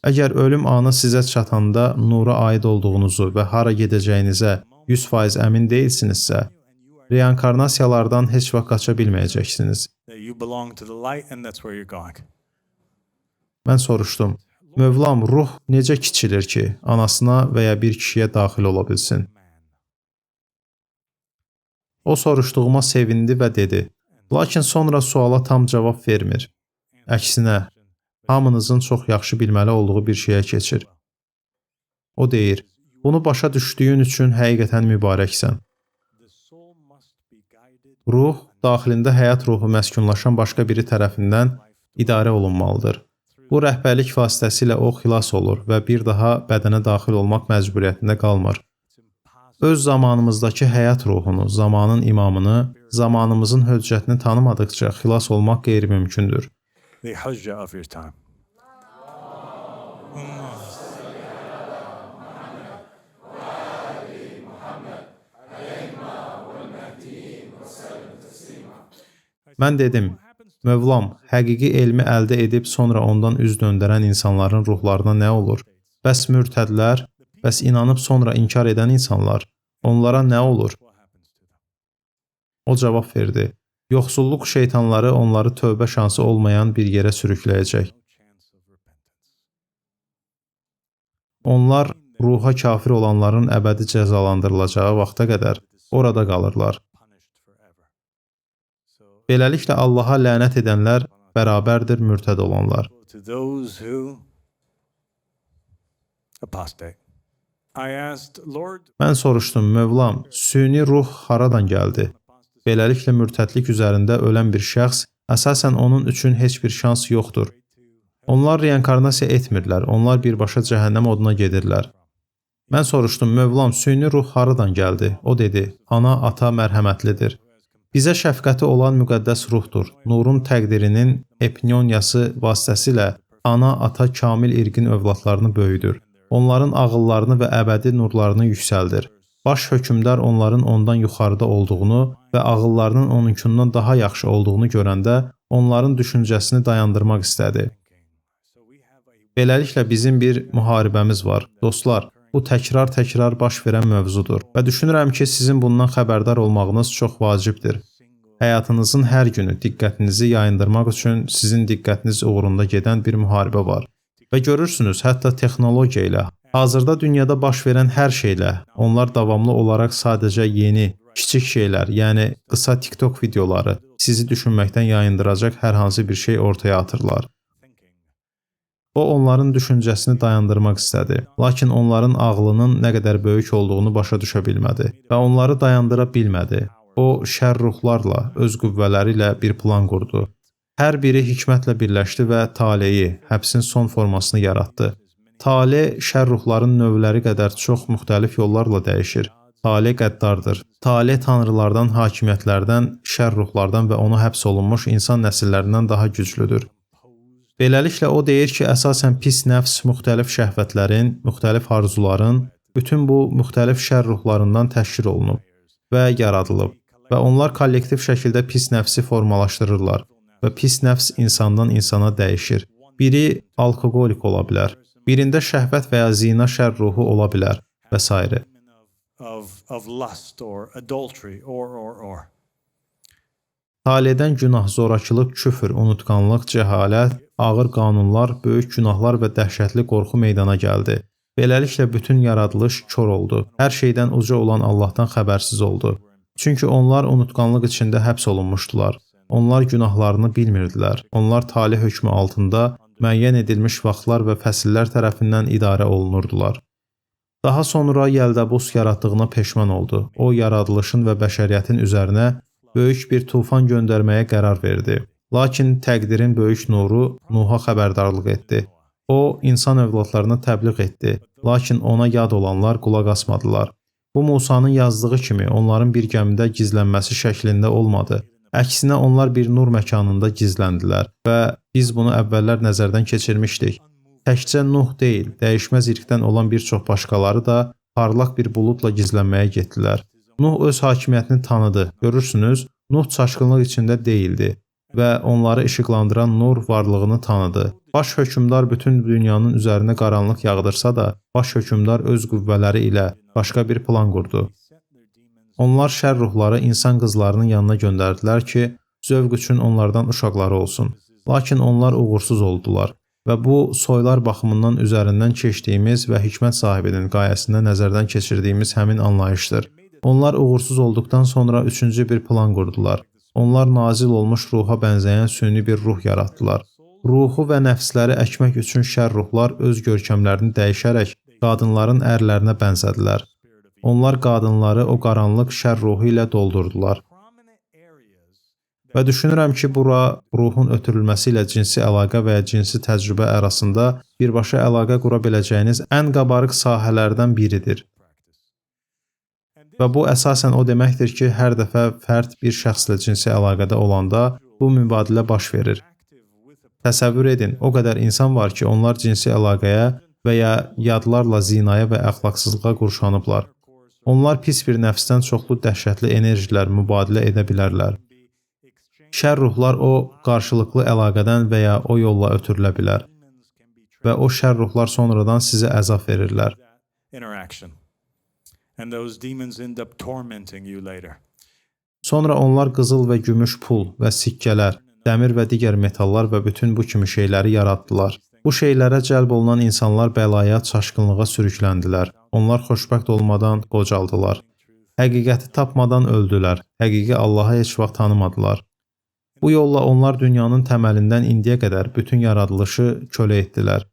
Əgər ölüm anı sizə çatanda nura aid olduğunuzu və hara gedəcəyinizə 100% əmin deyilsinizsə, reinkarnasiyalardan heç vaxt qaça bilməyəcəksiniz. Mən soruşdum, Mövlam, ruh necə kiçilir ki, anasına və ya bir kişiyə daxil ola bilsin? O soruşduğuma sevindi və dedi, lakin sonra suala tam cavab vermir. Əksinə, hamınızın çox yaxşı bilməli olduğu bir şeyə keçir. O deyir, bunu başa düşdüyün üçün həqiqətən mübarəksən. Ruh, daxilində həyat ruhu məskunlaşan başqa biri tərəfindən idarə olunmalıdır. Bu rəhbərlik vasitəsilə o xilas olur və bir daha bədənə daxil olmaq məcburiyyətində qalmır. Öz zamanımızdakı həyat ruhunu, zamanın imamını, zamanımızın höccətini tanımadıqca xilas olmaq qeyri-mümkündür. Mən dedim, Mövlam, həqiqi elmi əldə edib sonra ondan üz döndərən insanların ruhlarına nə olur? Bəs mürtədlər, bəs inanıb sonra inkar edən insanlar, onlara nə olur? O cavab verdi, yoxsulluq şeytanları onları tövbə şansı olmayan bir yerə sürükləyəcək. Onlar ruha kafir olanların əbədi cəzalandırılacağı vaxta qədər orada qalırlar. Beləliklə Allaha lənət edənlər bərabərdir mürtəd olanlar. Mən soruşdum, Mövlam, süni ruh haradan gəldi? Beləliklə mürtədlik üzərində ölən bir şəxs, əsasən onun üçün heç bir şans yoxdur. Onlar reinkarnasiya etmirlər, onlar birbaşa cəhənnəm oduna gedirlər. Mən soruşdum, Mövlam, süni ruh haradan gəldi? O dedi, ana, ata mərhəmətlidir. Bizə şəfqəti olan müqəddəs ruhdur. Nurun təqdirinin epniyonyası vasitəsilə ana, ata kamil irqin övladlarını böyüdür. Onların ağıllarını və əbədi nurlarını yüksəldir. Baş hökmdar onların ondan yuxarıda olduğunu və ağıllarının onunkundan daha yaxşı olduğunu görəndə onların düşüncəsini dayandırmaq istədi. Beləliklə bizim bir müharibəmiz var. Dostlar, bu təkrar-təkrar baş verən mövzudur və düşünürəm ki, sizin bundan xəbərdar olmağınız çox vacibdir. Həyatınızın hər günü diqqətinizi yayındırmaq üçün sizin diqqətiniz uğrunda gedən bir müharibə var. Və görürsünüz, hətta texnologiya ilə, hazırda dünyada baş verən hər şeylə, onlar davamlı olaraq sadəcə yeni, kiçik şeylər, yəni qısa TikTok videoları sizi düşünməkdən yayındıracaq hər hansı bir şey ortaya atırlar. O, onların düşüncəsini dayandırmaq istədi, lakin onların ağlının nə qədər böyük olduğunu başa düşə bilmədi və onları dayandıra bilmədi. O, şər ruhlarla, öz qüvvələri ilə bir plan qurdu. Hər biri hikmətlə birləşdi və taleyi, həbsin son formasını yaratdı. Tale, şər ruhların növləri qədər çox müxtəlif yollarla dəyişir. Tale qəddardır. Tale tanrılardan, hakimiyyətlərdən, şər ruhlardan və ona həbs olunmuş insan nəsillərindən daha güclüdür. Beləliklə, o deyir ki, əsasən pis nəfs müxtəlif şəhvətlərin, müxtəlif arzuların, bütün bu müxtəlif şər ruhlarından təşkil olunub və yaradılıb və onlar kollektiv şəkildə pis nəfsi formalaşdırırlar və pis nəfs insandan insana dəyişir Biri alkoqolik ola bilər. Birində şəhvət və ya zina şər ruhu ola bilər və s. Of lust or adultery or. Taledən günah, zorakılıq, küfr, unutqanlıq, cəhalət, ağır qanunlar, böyük günahlar və dəhşətli qorxu meydana gəldi. Beləliklə bütün yaradılış kor oldu. Hər şeydən uca olan Allahdan xəbərsiz oldu. Çünki onlar unutqanlıq içində həbs olunmuşdular. Onlar günahlarını bilmirdilər. Onlar talih hökmü altında müəyyən edilmiş vaxtlar və fəsillər tərəfindən idarə olunurdular. Daha sonra Yəldəbus yaratdığına peşman oldu. O, yaradılışın və bəşəriyyətin üzərinə böyük bir tufan göndərməyə qərar verdi. Lakin təqdirin böyük nuru Nuha xəbərdarlıq etdi. O, insan övladlarına təbliğ etdi, lakin ona yad olanlar qulaq asmadılar. Bu, Musanın yazdığı kimi onların bir gəmidə gizlənməsi şəklində olmadı. Əksinə, onlar bir nur məkanında gizləndilər və biz bunu əvvəllər nəzərdən keçirmişdik. Təkcə Nuh deyil, dəyişməz irqdən olan bir çox başqaları da parlaq bir buludla gizlənməyə getdilər. Nuh öz hakimiyyətini tanıdı. Görürsünüz, Nuh çaşqınlıq içində deyildi və onları işıqlandıran nur varlığını tanıdı. Baş hökmdar bütün dünyanın üzərinə qaranlıq yağdırsa da, baş hökmdar öz qüvvələri ilə başqa bir plan qurdu. Onlar şər ruhları insan qızlarının yanına göndərdilər ki, zövq üçün onlardan uşaqları olsun. Lakin onlar uğursuz oldular və bu soylar baxımından üzərindən keçdiyimiz və hikmət sahibinin qayəsində nəzərdən keçirdiyimiz həmin anlayışdır. Onlar uğursuz olduqdan sonra üçüncü bir plan qurdular. Onlar nazil olmuş ruha bənzəyən süni bir ruh yaratdılar. Ruhu və nəfsləri əkmək üçün şər ruhlar öz görkəmlərini dəyişərək qadınların ərlərinə bənzədilər. Onlar qadınları o qaranlıq şər ruhu ilə doldurdular. Və düşünürəm ki, bura ruhun ötürülməsi ilə cinsi əlaqə və ya cinsi təcrübə arasında birbaşa əlaqə qura biləcəyiniz ən qabarıq sahələrdən biridir. Və bu əsasən o deməkdir ki, hər dəfə fərd bir şəxslə cinsi əlaqədə olanda bu mübadilə baş verir. Təsəvvür edin, o qədər insan var ki, onlar cinsi əlaqəyə və ya yadlarla zinaya və əxlaqsızlığa qurşanıblar. Onlar pis bir nəfsdən çoxlu dəhşətli enerjilər mübadilə edə bilərlər. Şər ruhlar o qarşılıqlı əlaqədən və ya o yolla ötürülə bilər və o şər ruhlar sonradan sizə əzab verirlər. Sonra onlar qızıl və gümüş pul və sikkələr, dəmir və digər metallar və bütün bu kimi şeyləri yaratdılar. Bu şeylərə cəlb olunan insanlar bəlaya, çaşqınlığa sürükləndilər. Onlar xoşbəxt olmadan qocaldılar. Həqiqəti tapmadan öldülər. Həqiqi Allahı heç vaxt tanımadılar. Bu yolla onlar dünyanın təməlindən indiyə qədər bütün yaradılışı kölə etdilər.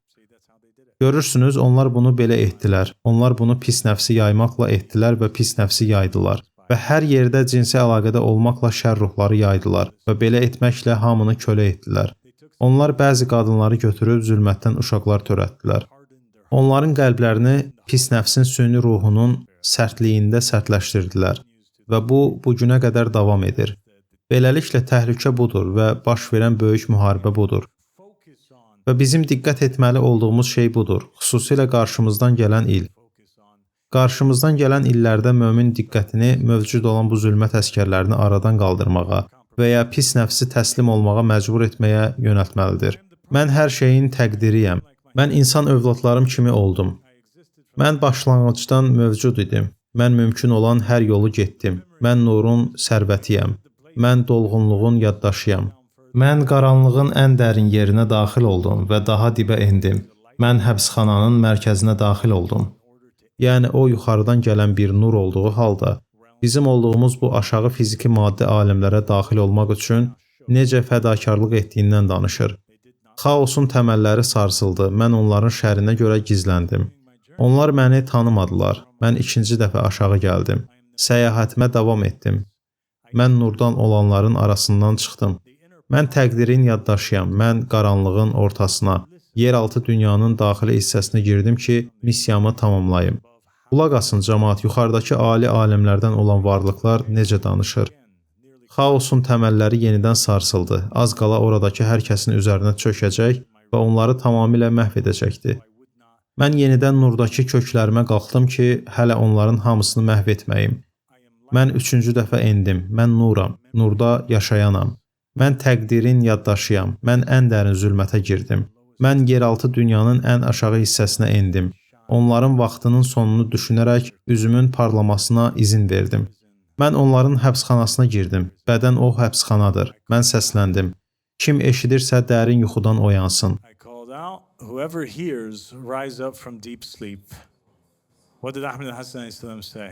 Görürsünüz, onlar bunu belə etdilər. Onlar bunu pis nəfsi yaymaqla etdilər və pis nəfsi yaydılar. Və hər yerdə cinsi əlaqədə olmaqla şər ruhları yaydılar və belə etməklə hamını kölə etdilər. Onlar bəzi qadınları götürüb zülmətdən uşaqlar törətdilər. Onların qəlblərini pis nəfsin süni ruhunun sərtliyində sərtləşdirdilər və bu, bugünə qədər davam edir. Beləliklə, təhlükə budur və baş verən böyük müharibə budur. Və bizim diqqət etməli olduğumuz şey budur, xüsusilə qarşımızdan gələn il. Qarşımızdan gələn illərdə mömin diqqətini mövcud olan bu zülmət əskərlərini aradan qaldırmağa və ya pis nəfsi təslim olmağa məcbur etməyə yönəltməlidir. Mən hər şeyin təqdiriyəm. Mən insan övladlarım kimi oldum. Mən başlanğıcdan mövcud idim. Mən mümkün olan hər yolu getdim. Mən nurun sərvətiyəm. Mən dolğunluğun yaddaşıyam. Mən qaranlığın ən dərin yerinə daxil oldum və daha dibə endim. Mən həbsxananın mərkəzinə daxil oldum. Yəni o yuxarıdan gələn bir nur olduğu halda bizim olduğumuz bu aşağı fiziki maddi aləmlərə daxil olmaq üçün necə fədakarlıq etdiyindən danışır. Xaosun təməlləri sarsıldı. Mən onların şərinə görə gizləndim. Onlar məni tanımadılar. Mən ikinci dəfə aşağı gəldim. Səyahətimə davam etdim. Mən nurdan olanların arasından çıxdım. Mən təqdirin yaddaşıyam. Mən qaranlığın ortasına, yeraltı dünyanın daxili hissəsinə girdim ki, missiyamı tamamlayım. Qulaq asın cəmaat, yuxarıdakı ali aləmlərdən olan varlıqlar necə danışır. Xaosun təməlləri yenidən sarsıldı. Az qala oradakı hər kəsin üzərinə çökəcək və onları tamamilə məhv edəcəkdi. Mən yenidən nurdakı köklərimə qalxdım ki, hələ onların hamısını məhv etməyim. Mən üçüncü dəfə endim. Mən nuram, nurda yaşayanam. Mən təqdirin yaddaşıyam. Mən ən dərin zülmətə girdim. Mən yeraltı dünyanın ən aşağı hissəsinə endim. Onların vaxtının sonunu düşünərək üzümün parlamasına izin verdim. Mən onların həbsxanasına girdim. Bədən o həbsxanadır. Mən səsləndim. Kim eşidirsə dərin yuxudan oyansın. I called out, whoever hears, rise up from deep sleep. What did Ahmed al-Hassan alayhi salam say?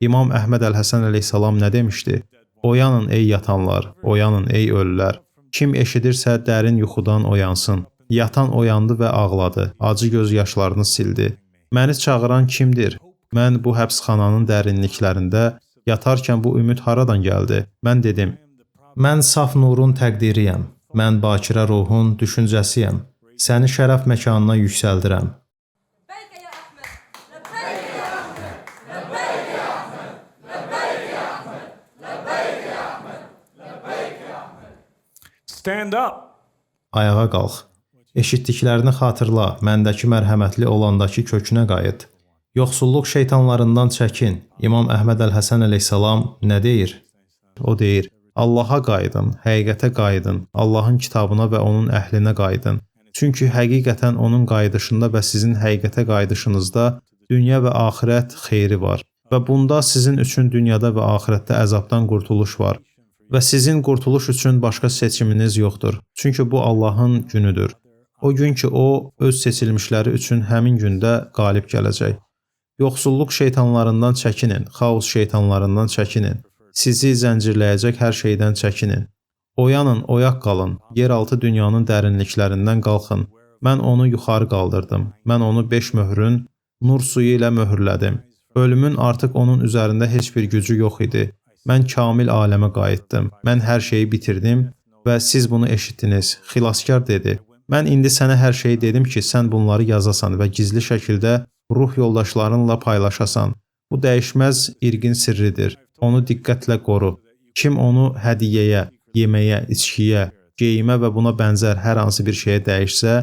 İmam Əhməd Əl-Həsən əleyhissalam nə demişdi? Oyanın ey yatanlar, oyanın ey ölülər. Kim eşidirsə dərin yuxudan oyansın. Yatan oyandı və ağladı, acı göz yaşlarını sildi. Məni çağıran kimdir? Mən bu həbsxananın dərinliklərində yatarkən bu ümid haradan gəldi? Mən dedim, Mən saf nurun təqdiriyəm. Mən bakirə ruhun düşüncəsiyəm. Səni şərəf məkanına yüksəldirəm. لبيك يا أحمد، لبيك يا أحمد، لبيك يا أحمد، لبيك يا أحمد، لبيك يا أحمد، لبيك يا أحمد. Stand up. Ayağa qalx. Eşitdiklərini xatırla, məndəki mərhəmətli olandakı kökünə qayıt. Yoxsulluq şeytanlarından çəkin. İmam Əhməd Əl-Həsən əleyhissalam nə deyir? O deyir: Allaha qayıdın, həqiqətə qayıdın, Allahın kitabına və onun əhlinə qayıdın. Çünki həqiqətən onun qayıdışında və sizin həqiqətə qayıdışınızda dünya və axirət xeyri var və bunda sizin üçün dünyada və axirətdə əzabdan qurtuluş var. Və sizin qurtuluş üçün başqa seçiminiz yoxdur. Çünki bu Allahın günüdür. O gün ki o öz seçilmişləri üçün həmin gündə qalib gələcək. Yoxsulluq şeytanlarından çəkinin, xaos şeytanlarından çəkinin. Sizi zəncirləyəcək hər şeydən çəkinin. Oyanın, oyaq qalın, yeraltı dünyanın dərinliklərindən qalxın. Mən onu yuxarı qaldırdım. Mən onu 5 möhrün nur suyu ilə möhürlədim. Ölümün artıq onun üzərində heç bir gücü yox idi. Mən kamil aləmə qayıtdım. Mən hər şeyi bitirdim və siz bunu eşitdiniz. Xilaskar dedi: Mən indi sənə hər şeyi dedim ki, sən bunları yazasan və gizli şəkildə ruh yoldaşlarınla paylaşasan. Bu dəyişməz irqin sirridir. Onu diqqətlə qoru. Kim onu hədiyyəyə, yeməyə, içkiyə, geyimə və buna bənzər hər hansı bir şeyə dəyişsə,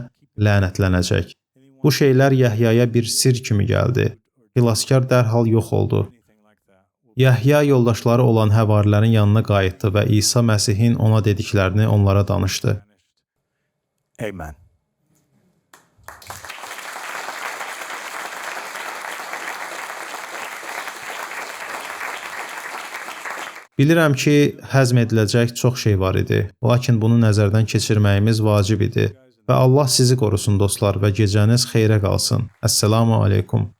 lənətlənəcək. Bu şeylər Yəhyaya bir sirr kimi gəldi. Xilaskar dərhal yox oldu. Yəhya yoldaşları olan həvarilərin yanına qayıtdı və İsa Məsihin ona dediklərini onlara danışdı. Amen. Bilirəm ki, həzm ediləcək çox şey var idi, lakin bunu nəzərdən keçirməyimiz vacib idi və Allah sizi qorusun dostlar və gecəniz xeyrə qalsın. Əssalamu aleykum.